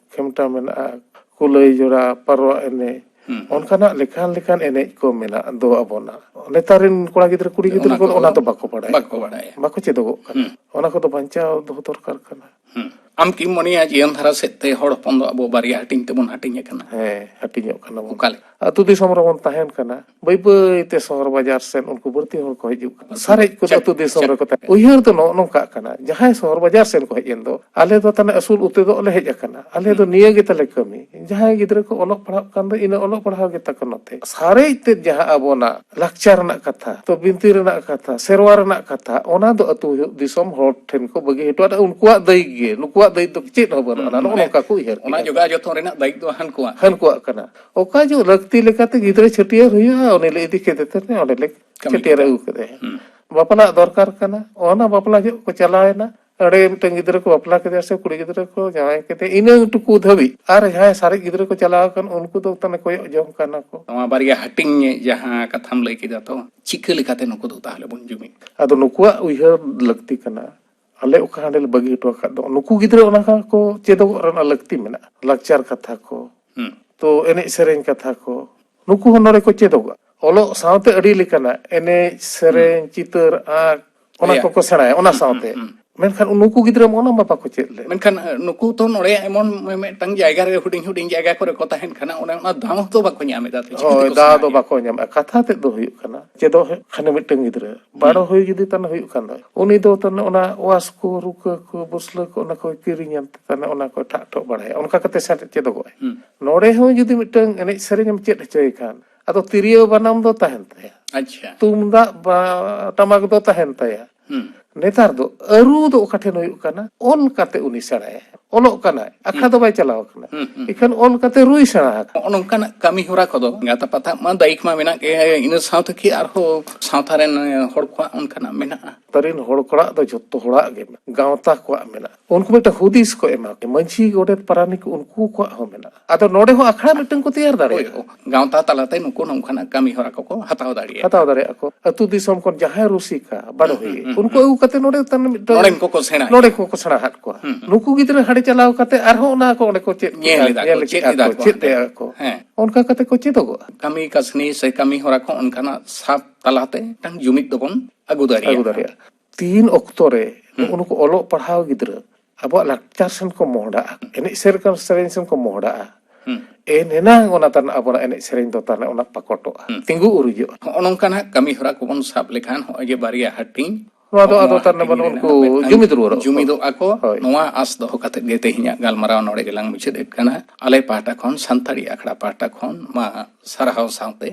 ᱠᱷᱮᱢᱴᱟ ᱢᱮᱱᱟᱜᱼᱟ, ᱠᱩᱞᱟᱹᱭ ᱡᱚᱲᱟ, ᱯᱟᱨᱣᱟ ᱮᱱᱮᱡ, ᱦᱩᱸ᱾ ᱚᱱᱠᱟᱱᱟᱜ ᱞᱮᱠᱟᱱ ᱞᱮᱠᱟᱱ ᱮᱱᱮᱡ ᱠᱚ ᱢᱮᱱᱟᱜ ᱫᱚ ᱟᱵᱚᱱᱟᱜ᱾ ᱱᱮᱛᱟᱨ ᱨᱮᱱ ᱠᱚᱲᱟ ᱜᱤᱫᱽᱨᱟᱹ ᱠᱩᱲᱤ ᱜᱤᱫᱽᱨᱟᱹ ᱚᱱᱟ ᱠᱚ ᱠᱚᱫᱚ ᱚᱱᱟ ᱫᱚ ᱵᱟᱠᱚ ᱵᱟᱲᱟᱭᱟ᱾ ᱵᱟᱠᱚ ᱵᱟᱲᱟᱭᱟ᱾ ᱵᱟᱠᱚ ᱪᱮᱫᱚᱜᱚᱜ ᱠᱟᱱᱟ᱾ ᱦᱩᱸ᱾ ᱚᱱᱟ ᱠᱚᱫᱚ ᱵᱟᱧᱪᱟᱣ ᱫᱚᱦᱚ ᱫᱚᱨᱠᱟᱨ ᱠᱟᱱᱟ᱾ ᱦᱩᱸ᱾ ᱟᱢ ᱠᱤᱢ ᱢᱚᱱᱮᱭᱟ ᱡᱤᱭᱚᱱ ᱫᱷᱟᱨᱟ ᱥᱮᱫ ᱛᱮ ᱦᱚᱲ ᱦᱚᱯᱚᱱ ᱫᱚ ᱟᱵᱚ ᱵᱟᱨᱭᱟ ᱦᱟᱹᱴᱤᱧ ᱛᱮᱵᱚᱱ ᱦᱟᱹᱴᱤᱧ ᱟᱠᱟᱱᱟ? ᱦᱮᱸ, ᱦᱟᱹᱴᱤᱧᱚᱜ ᱠᱟᱱᱟ ᱵᱚᱱ᱾ ᱚᱠᱟ ᱞᱮᱠᱟ? ᱟᱹᱛᱩ ᱫᱤᱥᱚᱢ ᱨᱮᱵᱚᱱ ᱛᱟᱦᱮᱱ ᱠᱟᱱᱟ, ᱵᱟᱹᱭ ᱵᱟᱹᱭ ᱛᱮ ᱥᱚᱦᱚᱨ ᱵᱟᱡᱟᱨ ᱥᱮᱫ ᱩᱱᱠᱩ ᱵᱟᱹᱲᱛᱤ ᱦᱚᱲ ᱠᱚ ᱦᱤᱡᱩᱜ ᱠᱟᱱᱟ᱾ ᱥᱟᱨᱮᱡ ᱠᱚᱫᱚ ᱥᱮ-, ᱟᱹᱛᱩ ᱫᱤᱥᱚᱢ ᱥᱮ-, ᱨᱮᱠᱚ ᱛᱟᱦᱮᱸ᱾ ᱩᱭᱦᱟᱹᱨ ᱫᱚ ᱱᱚᱜᱼᱚ ᱱᱚᱝᱠᱟᱜ ᱠᱟᱱᱟ, ᱡᱟᱦᱟᱸᱭ ᱥᱚᱦᱚᱨ ᱵᱟᱡᱟᱨ ᱥᱮᱱ ᱠᱚ ᱦᱮᱡ ᱮᱱ ᱫᱚ, ᱟᱞᱮ ᱫᱚ ᱛᱟᱦᱞᱮ ᱟᱹᱥᱩᱞ ᱩᱛᱟᱹᱨᱚᱜ ᱞᱮ ᱦᱮᱡ ᱟᱠᱟᱱᱟ, ᱟᱞᱮ ᱫᱚ ᱦᱩᱸ᱾ ᱱᱤᱭᱟᱹ ᱜᱮ ᱛᱟᱞᱮ ᱠᱟᱹᱢᱤ᱾ ᱡᱟᱦᱟᱸᱭ ᱜᱤᱫᱽᱨᱟᱹ ᱠᱚ ᱚᱞᱚᱜ ᱯᱟᱲᱦᱟᱜ ᱠᱟᱱ ᱫᱚ, ᱤᱱᱟᱹ ᱚᱞᱚᱜ ᱯᱟᱲᱦᱟᱣ ᱜᱮ ᱛᱟᱠᱚ ᱱᱚᱛᱮ᱾ ᱥᱟᱨᱮᱡ ᱛᱮᱫ ᱡᱟᱦᱟᱸ ᱟᱵᱚᱱᱟᱜ ᱞᱟᱠᱪᱟᱨ ᱨᱮᱱᱟᱜ ᱠᱟᱛᱷᱟ, ᱛᱚ ᱵᱤᱱᱛᱤ ᱨᱮᱱᱟᱜ ᱠᱟᱛᱷᱟ, ᱥᱮᱨᱣᱟ ᱨᱮᱱᱟᱜ ᱠᱟᱛᱷᱟ, ᱚᱱᱟ ᱫᱚ ᱟᱹᱛᱩ ᱫᱤᱥᱚᱢ ᱦᱚᱲ ᱴᱷᱮᱱ ᱠᱚ ᱵᱟᱹᱜᱤ ᱦᱚᱴᱚᱣᱟᱫᱟ᱾ ᱩᱱᱠᱩᱣᱟᱜ ᱫᱟᱹᱭᱤᱠ ᱜᱮ, ᱱᱩᱠᱩᱣᱟᱜ ᱫᱟᱹᱭᱤᱠ ᱫᱚ ᱪᱮᱫ ᱦᱚᱸ ᱵᱟᱹᱱᱩᱜᱼᱟ᱾ ᱦᱩᱸ, ᱱᱚᱜᱼᱚ ᱢᱟᱱᱮ ᱱᱚᱝᱠᱟ ᱠᱚ ᱩᱭᱦᱟᱹᱨ ᱚᱱᱟ ᱠᱮᱫᱟ᱾ ᱡᱚᱜᱟᱣ ᱡᱚᱛᱚᱱ ᱨᱮᱱᱟᱜ ᱫᱟᱭᱤᱛᱛᱚ ᱦᱟᱱᱠᱩᱣᱟᱜ᱾ ᱦᱟᱱᱠᱩᱣᱟᱜ ᱠᱟᱱᱟ᱾ ᱚᱠᱟ ᱡᱚ ᱞᱟᱹᱠᱛᱤ ᱞᱮᱠᱟᱛᱮ ᱜᱤᱫᱽᱨᱟᱹ ᱪᱷᱟᱹᱴᱭᱟᱹᱨ ᱦᱩᱭᱩᱜᱼᱟ, ᱩᱱᱤ ᱞᱮ ᱤᱫᱤ ᱠᱮᱫᱮ ᱛᱮ ᱚᱸᱰᱮ ᱞᱮ ᱠᱟᱹᱢᱤ ᱪᱷᱟᱹᱴᱭᱟᱹᱨ ᱠᱮᱫᱟ᱾ ᱟᱹᱜᱩ ᱠᱮᱫᱮᱭᱟ᱾ ᱦᱩᱸ᱾ ᱵᱟᱯᱞᱟᱜ ᱫᱚᱨᱠᱟᱨ ᱠᱟᱱᱟ᱾ ᱚᱱᱟ ᱵᱟᱯᱞᱟ ᱡᱚᱦᱚᱜ ᱠᱚ ᱪᱟᱞᱟᱣᱮᱱᱟ, ᱚᱸᱰᱮ ᱢᱤᱫᱴᱟᱝ ᱜᱤᱫᱽᱨᱟᱹ ᱠᱚ ᱵᱟᱯᱞᱟ ᱠᱮᱫᱮᱭᱟ ᱥᱮ ᱠᱩᱲᱤ ᱜᱤᱫᱽᱨᱟᱹ ᱠᱚ ᱡᱟᱶᱟᱭ ᱠᱮᱫᱮᱭᱟ, ᱤᱱᱟᱹ ᱴᱩᱠᱩ ᱫᱷᱟᱹᱵᱤᱡ᱾ ᱟᱨ ᱡᱟᱦᱟᱸᱭ ᱥᱟᱨᱮᱡ ᱜᱤᱫᱽᱨᱟᱹ ᱠᱚ ᱪᱟᱞᱟᱣ ᱟᱠᱟᱱ, ᱩᱱᱠᱩ ᱫᱚ ᱛᱟᱦᱞᱮ ᱠᱚᱭᱚᱜ ᱡᱚᱝ ᱠᱟᱱᱟ ᱠᱚ᱾ ᱱᱚᱣᱟ ᱵᱟᱨᱭᱟ ᱦᱟᱹᱴᱤᱧ ᱡᱟᱦᱟᱸ ᱠᱟᱛᱷᱟᱢ ᱞᱟᱹᱭ ᱠᱮᱫᱟ, ᱛᱚ ᱪᱤᱠᱟᱹ ᱞᱮᱠᱟᱛᱮ ᱱᱩᱠᱩ ᱫᱚ ᱛᱟᱦᱞᱮ ᱵᱚᱱ ᱡᱩᱢᱤᱫ? ᱟᱫᱚ ᱱᱩᱠᱩᱣᱟᱜ ᱩᱭᱦᱟᱹᱨ ᱞᱟᱹᱠᱛᱤ ᱠᱟᱱᱟ, ᱟᱞᱮ ᱚᱠᱟ ᱦᱟᱸᱰᱮ ᱞᱮ ᱵᱟᱹᱜᱤ ᱦᱚᱴᱚ ᱟᱠᱟᱫ ᱫᱚ, ᱱᱩᱠᱩ ᱜᱤᱫᱽᱨᱟᱹ ᱚᱱᱟ ᱠᱚ ᱪᱮᱫᱚᱜᱚᱜ ᱨᱮᱱᱟᱜ ᱞᱟᱹᱠᱛᱤ ᱢᱮᱱᱟᱜᱼᱟ᱾ ᱞᱟᱠᱪᱟᱨ ᱠᱟᱛᱷᱟ ᱠᱚ, ᱦᱩᱸ᱾ ᱛᱚ ᱮᱱᱮᱡ ᱥᱮᱨᱮᱧ ᱠᱟᱛᱷᱟ ᱠᱚ, ᱱᱩᱠᱩ ᱦᱚᱸ ᱱᱚᱰᱮ ᱠᱚ ᱪᱮᱫᱚᱜᱚᱜᱼᱟ᱾ ᱚᱞᱚᱜ ᱥᱟᱶᱛᱮ ᱟᱹᱰᱤ ᱞᱮᱠᱟᱱᱟᱜ ᱮᱱᱮᱡ, ᱥᱮᱨᱮᱧ, ᱦᱩᱸ᱾ ᱪᱤᱛᱟᱹᱨ, ᱟᱸᱠ, ᱚᱱᱟ ᱨᱮᱭᱟᱜ᱾ ᱠᱚᱠᱚ ᱥᱮᱬᱟᱭᱟ ᱚᱱᱟ ᱦᱩᱸ, ᱦᱩᱸ, ᱥᱟᱶᱛᱮ᱾ ᱦᱩᱸ᱾ ᱢᱮᱱᱠᱷᱟᱱ ᱱᱩᱠᱩ ᱜᱤᱫᱽᱨᱟᱹ ᱢᱟ ᱚᱱᱟ ᱢᱟ ᱵᱟᱠᱚ ᱪᱮᱫ ᱞᱮᱫ᱾ ᱢᱮᱱᱠᱷᱟᱱ, ᱮ, ᱱᱩᱠᱩ ᱛᱚ ᱱᱚᱰᱮ ᱮᱢᱚᱱ ᱢᱤᱫᱴᱟᱝ ᱡᱟᱭᱜᱟ ᱨᱮ, ᱦᱩᱰᱤᱧ ᱦᱩᱰᱤᱧ ᱡᱟᱭᱜᱟ ᱠᱚᱨᱮ ᱠᱚ ᱛᱟᱦᱮᱱ ᱠᱟᱱᱟ, ᱚᱱᱮ ᱚᱱᱟ ᱫᱟᱣ ᱦᱚᱸᱛᱚ ᱵᱟᱠᱚ ᱧᱟᱢ ᱮᱫᱟ᱾ ᱛᱚ ᱪᱤᱠᱟᱹ ᱦᱳᱭ, ᱛᱮᱠᱚ ᱫᱟᱣ ᱫᱚ ᱥᱮᱬᱟᱭᱟ? ᱵᱟᱠᱚ ᱧᱟᱢᱮᱫᱼᱟ᱾ ᱠᱟᱛᱷᱟ ᱛᱮᱫ ᱫᱚ ᱦᱩᱭᱩᱜ ᱠᱟᱱᱟ, ᱪᱮᱫᱚᱜ ᱦᱩᱭᱩᱜ ᱠᱷᱟᱱ ᱢᱤᱫᱴᱟᱝ ᱜᱤᱫᱽᱨᱟᱹ, ᱦᱩᱸ᱾ ᱵᱟᱨᱚ ᱦᱩᱭ ᱡᱩᱫᱤ ᱛᱟᱦᱮᱱ ᱦᱩᱭᱩᱜ ᱠᱷᱟᱱ ᱫᱚ, ᱩᱱᱤ ᱫᱚ ᱛᱟᱦᱮᱱ ᱚᱱᱟ ᱣᱟᱥ ᱠᱚ, ᱨᱩᱠᱟᱹ ᱠᱚ, ᱵᱩᱥᱞᱟᱹ ᱠᱚ, ᱚᱱᱟ ᱠᱚᱭ ᱠᱤᱨᱤᱧ ᱟᱱᱛᱮ ᱛᱟᱦᱮᱱ ᱚᱱᱟ ᱠᱚᱭ ᱴᱷᱟᱜ ᱴᱷᱚᱜ ᱵᱟᱲᱟᱭᱟ᱾ ᱚᱱᱠᱟ ᱠᱟᱛᱮ ᱥᱮ ᱪᱮᱫᱚᱜᱚᱜᱼᱟᱭ᱾ ᱦᱩᱸ᱾ ᱱᱚᱰᱮ ᱦᱚᱸ ᱡᱩᱫᱤ ᱢᱤᱫᱴᱟᱝ ᱮᱱᱮᱡ ᱥᱮᱨᱮᱧ ᱮᱢ ᱪᱮᱫ ᱦᱚᱪᱚᱭᱮ ᱠᱷᱟᱱ, ᱟᱫᱚ ᱛᱤᱨᱭᱳ ᱵᱟᱱᱟᱢ ᱫᱚ ᱛᱟᱦᱮᱱ ᱛᱟᱭᱟ᱾ ᱟᱪᱪᱷᱟ᱾ ᱛᱩᱢᱫᱟᱜ ᱵᱟ-, ᱴᱟᱢᱟᱠ ᱫᱚ ᱛᱟᱦᱮᱱ ᱛᱟᱭᱟ᱾ ᱦᱩᱸ᱾ ᱱᱮᱛᱟᱨ ᱫᱚ ᱟᱹᱨᱩ ᱫᱚ ᱚᱠᱟ ᱴᱷᱮᱱ ᱦᱩᱭᱩᱜ ᱠᱟᱱᱟ? ᱚᱞ ᱠᱟᱛᱮ ᱩᱱᱤ ᱥᱮᱬᱟᱭᱟ᱾ ᱚᱞᱚᱜ ᱠᱟᱱᱟᱭ, ᱟᱠᱷᱲᱟ ᱦᱩᱸ᱾ ᱫᱚ ᱵᱟᱭ ᱪᱟᱞᱟᱣ ᱠᱟᱱᱟ᱾ ᱦᱩᱸ, ᱦᱩᱸ᱾ ᱮᱱᱠᱷᱟᱱ ᱚᱞ ᱠᱟᱛᱮ ᱨᱩᱭ ᱥᱮᱬᱟ ᱟᱠᱟᱱᱟ᱾ ᱱᱚᱜᱼᱚ ᱱᱚᱝᱠᱟᱱᱟᱜ ᱠᱟᱹᱢᱤ ᱦᱚᱨᱟ ᱠᱚᱫᱚ ᱮᱸᱜᱟᱛ ᱟᱯᱟᱛᱟᱜ ᱢᱟ ᱫᱟᱭᱤᱛ ᱢᱟ ᱢᱮᱱᱟᱜ ᱜᱮ, ᱤᱱᱟᱹ ᱥᱟᱶᱛᱮ ᱠᱤ ᱟᱨᱦᱚᱸ ᱥᱟᱶᱛᱟ ᱨᱮᱱ ᱦᱚᱲ ᱠᱚᱣᱟᱜ ᱚᱱᱠᱟᱱᱟᱜ ᱢᱮᱱᱟᱜᱼᱟ? ᱛᱟᱹᱨᱤᱱ ᱦᱚᱲ ᱠᱚᱲᱟᱜ ᱫᱚ ᱡᱷᱚᱛᱚ ᱦᱚᱲᱟᱜ ᱜᱮ ᱢᱮᱱᱟᱜᱼᱟ᱾ ᱜᱟᱶᱛᱟ ᱠᱚᱣᱟᱜ ᱢᱮᱱᱟᱜᱼᱟ᱾ ᱩᱱᱠᱩ ᱢᱤᱫᱴᱟᱝ ᱦᱩᱫᱤᱥ ᱠᱚ ᱮᱢᱟ᱾ ᱢᱟᱹᱡᱷᱤ, ᱜᱚᱰᱮᱛ, ᱯᱟᱨᱟᱱᱤᱠ ᱩᱱᱠᱩ ᱠᱚᱣᱟᱜ ᱦᱚᱸ ᱢᱮᱱᱟᱜᱼᱟ᱾ ᱟᱫᱚ ᱱᱚᱰᱮ ᱦᱚᱸ ᱟᱠᱷᱲᱟ ᱢᱤᱫᱴᱟᱝ ᱠᱚ ᱛᱮᱭᱟᱨ ᱦᱳᱭ, ᱫᱟᱲᱮᱭᱟᱜᱼᱟ᱾ ᱦᱳᱭ᱾ ᱜᱟᱶᱛᱟ ᱛᱟᱞᱟᱛᱮ ᱱᱩᱠᱩ ᱱᱚᱝᱠᱟᱱᱟᱜ ᱠᱟᱹᱢᱤ ᱦᱚᱨᱟ ᱠᱚᱠᱚ ᱦᱟᱛᱟᱣ ᱫᱟᱲᱮᱭᱟᱜᱼᱟ᱾ ᱦᱟᱛᱟᱣ ᱫᱟᱲᱮᱭᱟᱜᱼᱟ ᱠᱚ᱾ ᱟᱹᱛᱩ ᱫᱤᱥᱚᱢ ᱠᱷᱚᱱ ᱡᱟᱦᱟᱸᱭ ᱨᱩᱥᱤᱠᱟ, ᱵᱟᱰᱚᱦᱤ, ᱦᱩᱸ, ᱦᱩᱸ, ᱩᱱᱠᱩ ᱦᱩᱸ᱾ ᱟᱹᱜᱩ ᱠᱟᱛᱮ ᱱᱚᱰᱮ ᱛᱟᱦᱞᱮ ᱢᱤᱫᱴᱟᱝ ᱱᱚᱰᱮᱱ ᱠᱚᱠᱚ ᱥᱮᱬᱟᱭᱟ᱾ ᱱᱚᱰᱮ ᱠᱚᱠᱚ ᱥᱮᱬᱟ ᱦᱟᱫ ᱠᱚᱣᱟ᱾ ᱦᱩᱸ, ᱦᱩᱸ᱾ ᱱᱩᱠᱩ ᱜᱤᱫᱽᱨᱟᱹ ᱪᱟᱞᱟᱣ ᱠᱟᱛᱮ ᱟᱨᱦᱚᱸ ᱚᱱᱟ ᱠᱚ ᱚᱸᱰᱮ ᱠᱚ ᱪᱮᱫ ᱧᱮᱞ ᱠᱮᱫᱟ, ᱮᱫᱟ ᱠᱚ, ᱧᱮᱞ ᱪᱮᱫ ᱠᱮᱫᱟ ᱮᱫᱟ ᱠᱚ, ᱠᱚ ᱪᱮᱫ ᱦᱟᱸᱰᱮ᱾ ᱮᱫᱟ ᱠᱚ᱾ ᱦᱮᱸ᱾ ᱚᱱᱠᱟ ᱠᱟᱛᱮ ᱠᱚ ᱪᱮᱫᱚᱜᱚᱜᱼᱟ᱾ ᱠᱟᱹᱢᱤ ᱠᱟᱹᱥᱱᱤ ᱥᱮ ᱠᱟᱹᱢᱤ ᱦᱚᱨᱟ ᱠᱚ ᱚᱱᱠᱟᱱᱟᱜ ᱥᱟᱵ ᱛᱟᱞᱟᱛᱮ ᱢᱤᱫᱴᱟᱝ ᱡᱩᱢᱤᱫ ᱫᱚᱵᱚᱱ ᱟᱹᱜᱩ ᱫᱟᱲᱮᱭᱟᱜᱼᱟ᱾ ᱟᱹᱜᱩ ᱫᱟᱲᱮᱭᱟᱜᱼᱟ᱾ ᱛᱤᱱ ᱚᱠᱛᱚ ᱨᱮ ᱦᱩᱸ᱾ ᱱᱩᱜᱼᱩ ᱱᱩᱠᱩ ᱚᱞᱚᱜ ᱯᱟᱲᱦᱟᱣ ᱜᱤᱫᱽᱨᱟᱹ ᱟᱵᱚᱣᱟᱜ ᱞᱟᱠᱪᱟᱨ ᱥᱮᱱ ᱠᱚ ᱢᱚᱦᱰᱟᱜᱼᱟ, ᱮᱱᱮᱡ ᱥᱮᱨᱮᱧ ᱥᱮᱱ ᱠᱚ ᱢᱚᱦᱰᱟᱜᱼᱟ, ᱦᱩᱸ᱾ ᱮᱱ ᱮᱱᱟᱝ ᱚᱱᱟ ᱛᱟᱭᱱᱚᱢ ᱟᱵᱚᱱᱟᱜ ᱮᱱᱮᱡ ᱥᱮᱨᱮᱧ ᱫᱚ ᱛᱟᱦᱞᱮ ᱚᱱᱟ ᱯᱟᱠᱚᱴᱚᱜᱼᱟ, ᱦᱩᱸ᱾ ᱛᱤᱸᱜᱩ ᱩᱨᱤᱡᱚᱜᱼᱟ᱾ ᱦᱚᱸᱜᱼᱚ ᱱᱚᱝᱠᱟᱱᱟᱜ ᱠᱟᱹᱢᱤ ᱦᱚᱨᱟ ᱠᱚᱵᱚᱱ ᱥᱟᱵ ᱞᱮᱠᱷᱟᱱ ᱦᱚᱸᱜᱼᱚᱭ ᱡᱮ ᱵᱟᱨᱭᱟ ᱦᱟᱹᱴᱤᱧ, ᱱᱚᱣᱟ ᱫᱚ ᱦᱚᱸᱜᱼᱚ ᱟᱫᱚ ᱱᱚᱣᱟ ᱛᱟᱨ ᱦᱟᱹᱴᱤᱧ ᱢᱟᱱᱮ ᱨᱮᱱᱟᱜ ᱩᱱᱠᱩ ᱢᱤᱫᱴᱟᱝ ᱡᱩᱢᱤᱫ ᱨᱩᱣᱟᱹᱲᱚᱜ ᱟᱠᱚ᱾ ᱡᱩᱢᱤᱫᱚᱜ ᱟᱠᱚ, ᱦᱳᱭ᱾ ᱱᱚᱣᱟ ᱟᱸᱥ ᱫᱚᱦᱚ ᱠᱟᱛᱮ ᱜᱮ ᱛᱮᱦᱮᱧᱟᱜ ᱜᱟᱞᱢᱟᱨᱟᱣ ᱱᱚᱰᱮ ᱜᱮᱞᱟᱝ ᱢᱩᱪᱟᱹᱫ ᱮᱫ ᱠᱟᱱᱟ᱾ ᱟᱞᱮ ᱯᱟᱦᱴᱟ ᱠᱷᱚᱱ, ᱥᱟᱱᱛᱟᱲᱤ ᱟᱠᱷᱲᱟ ᱯᱟᱦᱴᱟ ᱠᱷᱚᱱ ᱢᱟ ᱥᱟᱨᱦᱟᱣ ᱥᱟᱶᱛᱮ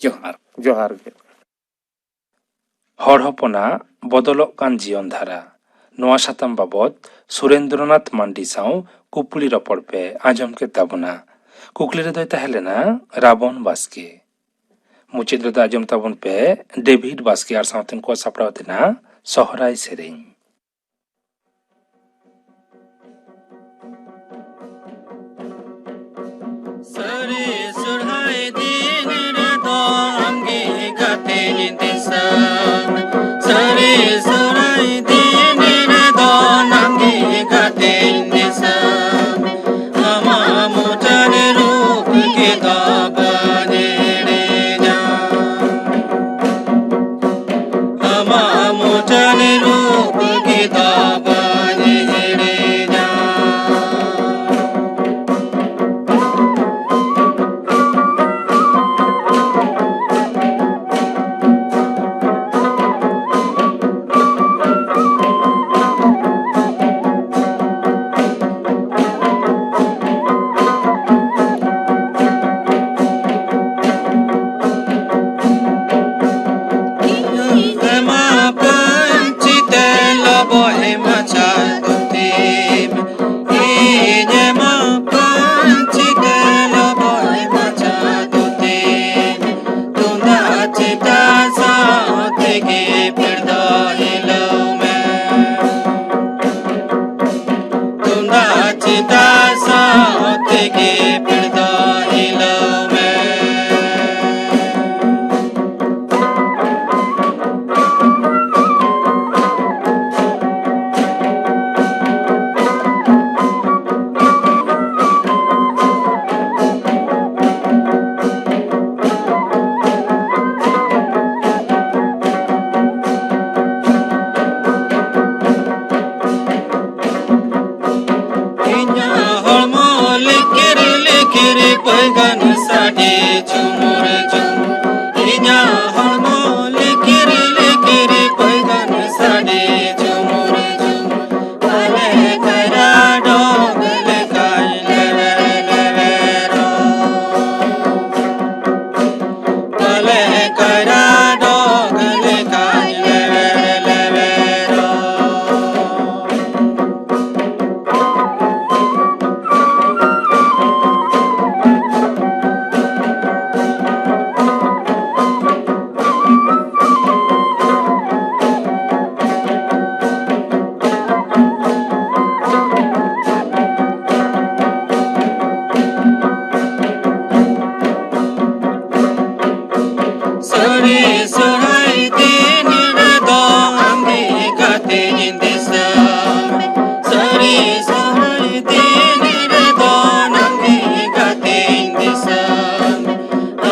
ᱡᱚᱦᱟᱨ᱾ ᱡᱚᱦᱟᱨ ᱜᱮ᱾ ᱦᱚᱲ ᱦᱚᱯᱚᱱᱟᱜ ᱵᱚᱫᱚᱞᱚᱜ ᱠᱟᱱ ᱡᱤᱭᱚᱱ ᱫᱷᱟᱨᱟ, ᱱᱚᱣᱟ ᱥᱟᱛᱟᱢ ᱵᱟᱵᱚᱛ ᱥᱩᱨᱮᱱᱫᱨᱚᱱᱟᱛᱷ ᱢᱟᱱᱰᱤ ᱥᱟᱶ ᱠᱩᱯᱞᱤ ᱨᱚᱯᱚᱲ ᱯᱮ ᱟᱸᱡᱚᱢ ᱠᱮᱫ ᱛᱟᱵᱚᱱᱟ᱾ ᱠᱩᱠᱞᱤ ᱨᱮᱫᱚᱭ ᱛᱟᱦᱮᱸ ᱞᱮᱱᱟ ᱨᱟᱵᱚᱱ ᱵᱟᱥᱠᱮ᱾ ᱢᱩᱪᱟᱹᱫ ᱨᱮᱫᱚ ᱟᱸᱡᱚᱢ ᱛᱟᱵᱚᱱ ᱯᱮ ᱰᱮᱵᱷᱤᱰ ᱵᱟᱥᱠᱮ ᱟᱨ ᱥᱟᱶᱛᱮ ᱠᱚ ᱥᱟᱯᱲᱟᱣ ᱛᱮᱱᱟᱜ ᱥᱚᱦᱨᱟᱭ ᱥᱮᱨᱮᱧ᱾ ᱥᱟᱹᱨᱤ ᱥᱚᱨᱦᱟᱭ ᱫᱤᱱ ᱨᱮᱫᱚ ᱟᱢᱜᱮ ᱜᱟᱛᱮᱧ ᱫᱤᱥᱟᱹ᱾ ᱥᱟᱹᱨᱤ ᱥᱚᱨᱦᱟᱭ ᱫᱤᱱ ᱨᱮᱫᱚ ᱟᱢᱜᱮ ᱜᱟᱛᱮᱧ ᱫᱤᱥᱟᱹ᱾ ᱟᱢᱟᱜ ᱢᱚᱪᱟ ᱨᱮ ᱨᱩᱯ ᱜᱮ ᱫᱚ ᱵᱟᱹᱧ ᱦᱤᱲᱤᱧᱟ᱾ ᱟᱢᱟᱜ ᱢᱚᱪᱟ ᱨᱮ ᱨᱩᱯ ᱜᱮ ᱫᱚ ᱵᱟᱹᱧ ᱦᱤᱲᱤᱧᱟ᱾ ᱠᱟᱭᱨᱟ ᱰᱚᱜᱽ ᱞᱮᱠᱟᱧ ᱞᱮᱣᱮᱨ ᱞᱮᱣᱮᱨᱚᱜ᱾ ᱥᱟᱹᱨᱤ ᱥᱚᱦᱨᱟᱭ ᱫᱤᱱ ᱨᱮᱫᱚ ᱟᱢᱜᱮ ᱜᱟᱛᱮᱧ ᱫᱤᱥᱟᱹ ᱢᱮ᱾ ᱥᱟᱹᱨᱤ ᱥᱚᱦᱨᱟᱭ ᱫᱤᱱ ᱨᱮᱫᱚ ᱟᱢᱜᱮ ᱜᱟᱛᱮᱧ ᱫᱤᱥᱟᱹ ᱢᱮ᱾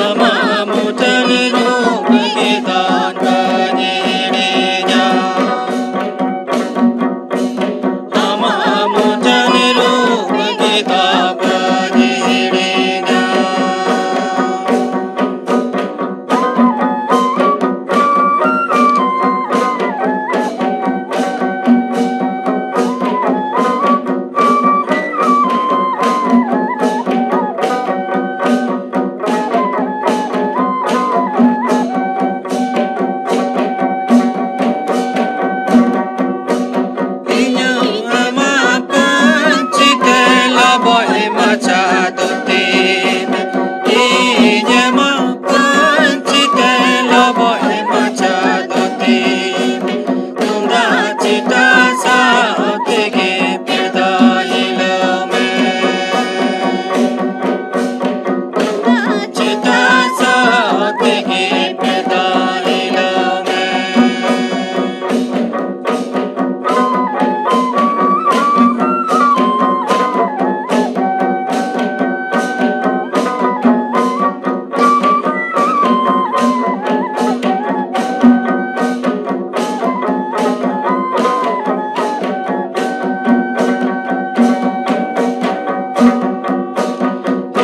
ᱟᱢᱟᱜ ᱢᱩᱴᱷᱟᱹᱱ ᱨᱩᱯ ᱜᱮ ᱫᱚᱱ ᱵᱟᱹᱧ ᱦᱤᱲᱤᱧᱟ᱾ ᱟᱢᱟᱜ ᱢᱩᱴᱷᱟᱹᱱ ᱨᱩᱯ ᱜᱮ ᱫᱚ ᱵᱟᱹᱧ ᱦᱤᱲᱤᱧᱟ᱾ ᱤᱧᱟᱹᱜ ᱟᱢᱟᱜ ᱯᱟᱹᱧᱪᱤ ᱛᱮ ᱞᱚᱵᱚᱭ ᱢᱟᱪᱷᱟ ᱫᱷᱩᱛᱤ ᱢᱮ᱾ ᱤᱧ ᱟᱢᱟᱜ ᱯᱟᱹᱧᱪᱤ ᱛᱮ ᱞᱚᱵᱚᱭ ᱢᱟᱪᱷᱟ ᱫᱷᱩᱛᱤ ᱢᱮ᱾ ᱛᱩᱢᱫᱟᱜ ᱪᱤᱴᱟ ᱥᱟᱶ ᱛᱮᱜᱮ ᱯᱮᱲᱟ ᱦᱤᱞᱟᱹᱣ ᱢᱮ᱾ ᱛᱩᱢᱫᱟᱜ ᱪᱤᱴᱟ ᱥᱟᱶ ᱛᱮᱜᱮ ᱯᱮᱲᱟ ᱦᱤᱞᱟᱹᱣ ᱢᱮ᱾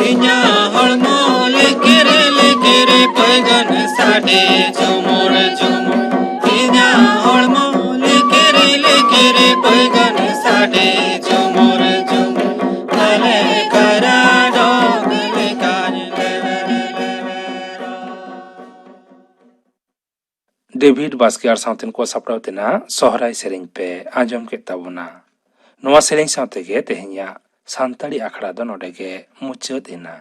ᱤᱧᱟᱹᱜ ᱦᱚᱲᱢᱚ ᱞᱤᱠᱤᱨ ᱞᱤᱠᱤᱨ ᱯᱟᱹᱭᱜᱟᱹᱱ ᱥᱟᱰᱮ ᱡᱷᱩᱢᱩᱨ ᱡᱷᱩᱢᱩᱨ᱾ ᱤᱧᱟᱹᱜ ᱦᱚᱲᱢᱚ ᱞᱤᱠᱤᱨ ᱞᱤᱠᱤᱨ ᱯᱟᱹᱭᱜᱟᱹᱱ ᱥᱟᱰᱮ ᱡᱷᱩᱢᱩᱨ ᱡᱷᱩᱢᱩᱨ᱾ ᱟᱞᱮ ᱠᱟᱭᱨᱟ ᱰᱚᱜᱽ ᱞᱮᱠᱟᱧ ᱞᱮᱣᱮᱨ ᱞᱮᱣᱮᱨᱚᱜ᱾ ᱰᱮᱵᱷᱤᱰ ᱵᱟᱥᱠᱮ ᱟᱨ ᱥᱟᱶᱛᱮᱱ ᱠᱚ ᱥᱟᱯᱲᱟᱣ ᱛᱮᱱᱟᱜ ᱥᱚᱦᱨᱟᱭ ᱥᱮᱨᱮᱧ ᱯᱮ ᱟᱸᱡᱚᱢ ᱠᱮᱫ ᱛᱟᱵᱚᱱᱟ᱾ ᱱᱚᱣᱟ ᱥᱮᱨᱮᱧ ᱥᱟᱶ ᱛᱮᱜᱮ ᱛᱮᱦᱮᱧᱟᱜ ᱥᱟᱱᱛᱟᱲᱤ ᱟᱠᱷᱲᱟ ᱫᱚ ᱱᱚᱰᱮ ᱜᱮ ᱢᱩᱪᱟᱹᱫ ᱮᱱᱟ᱾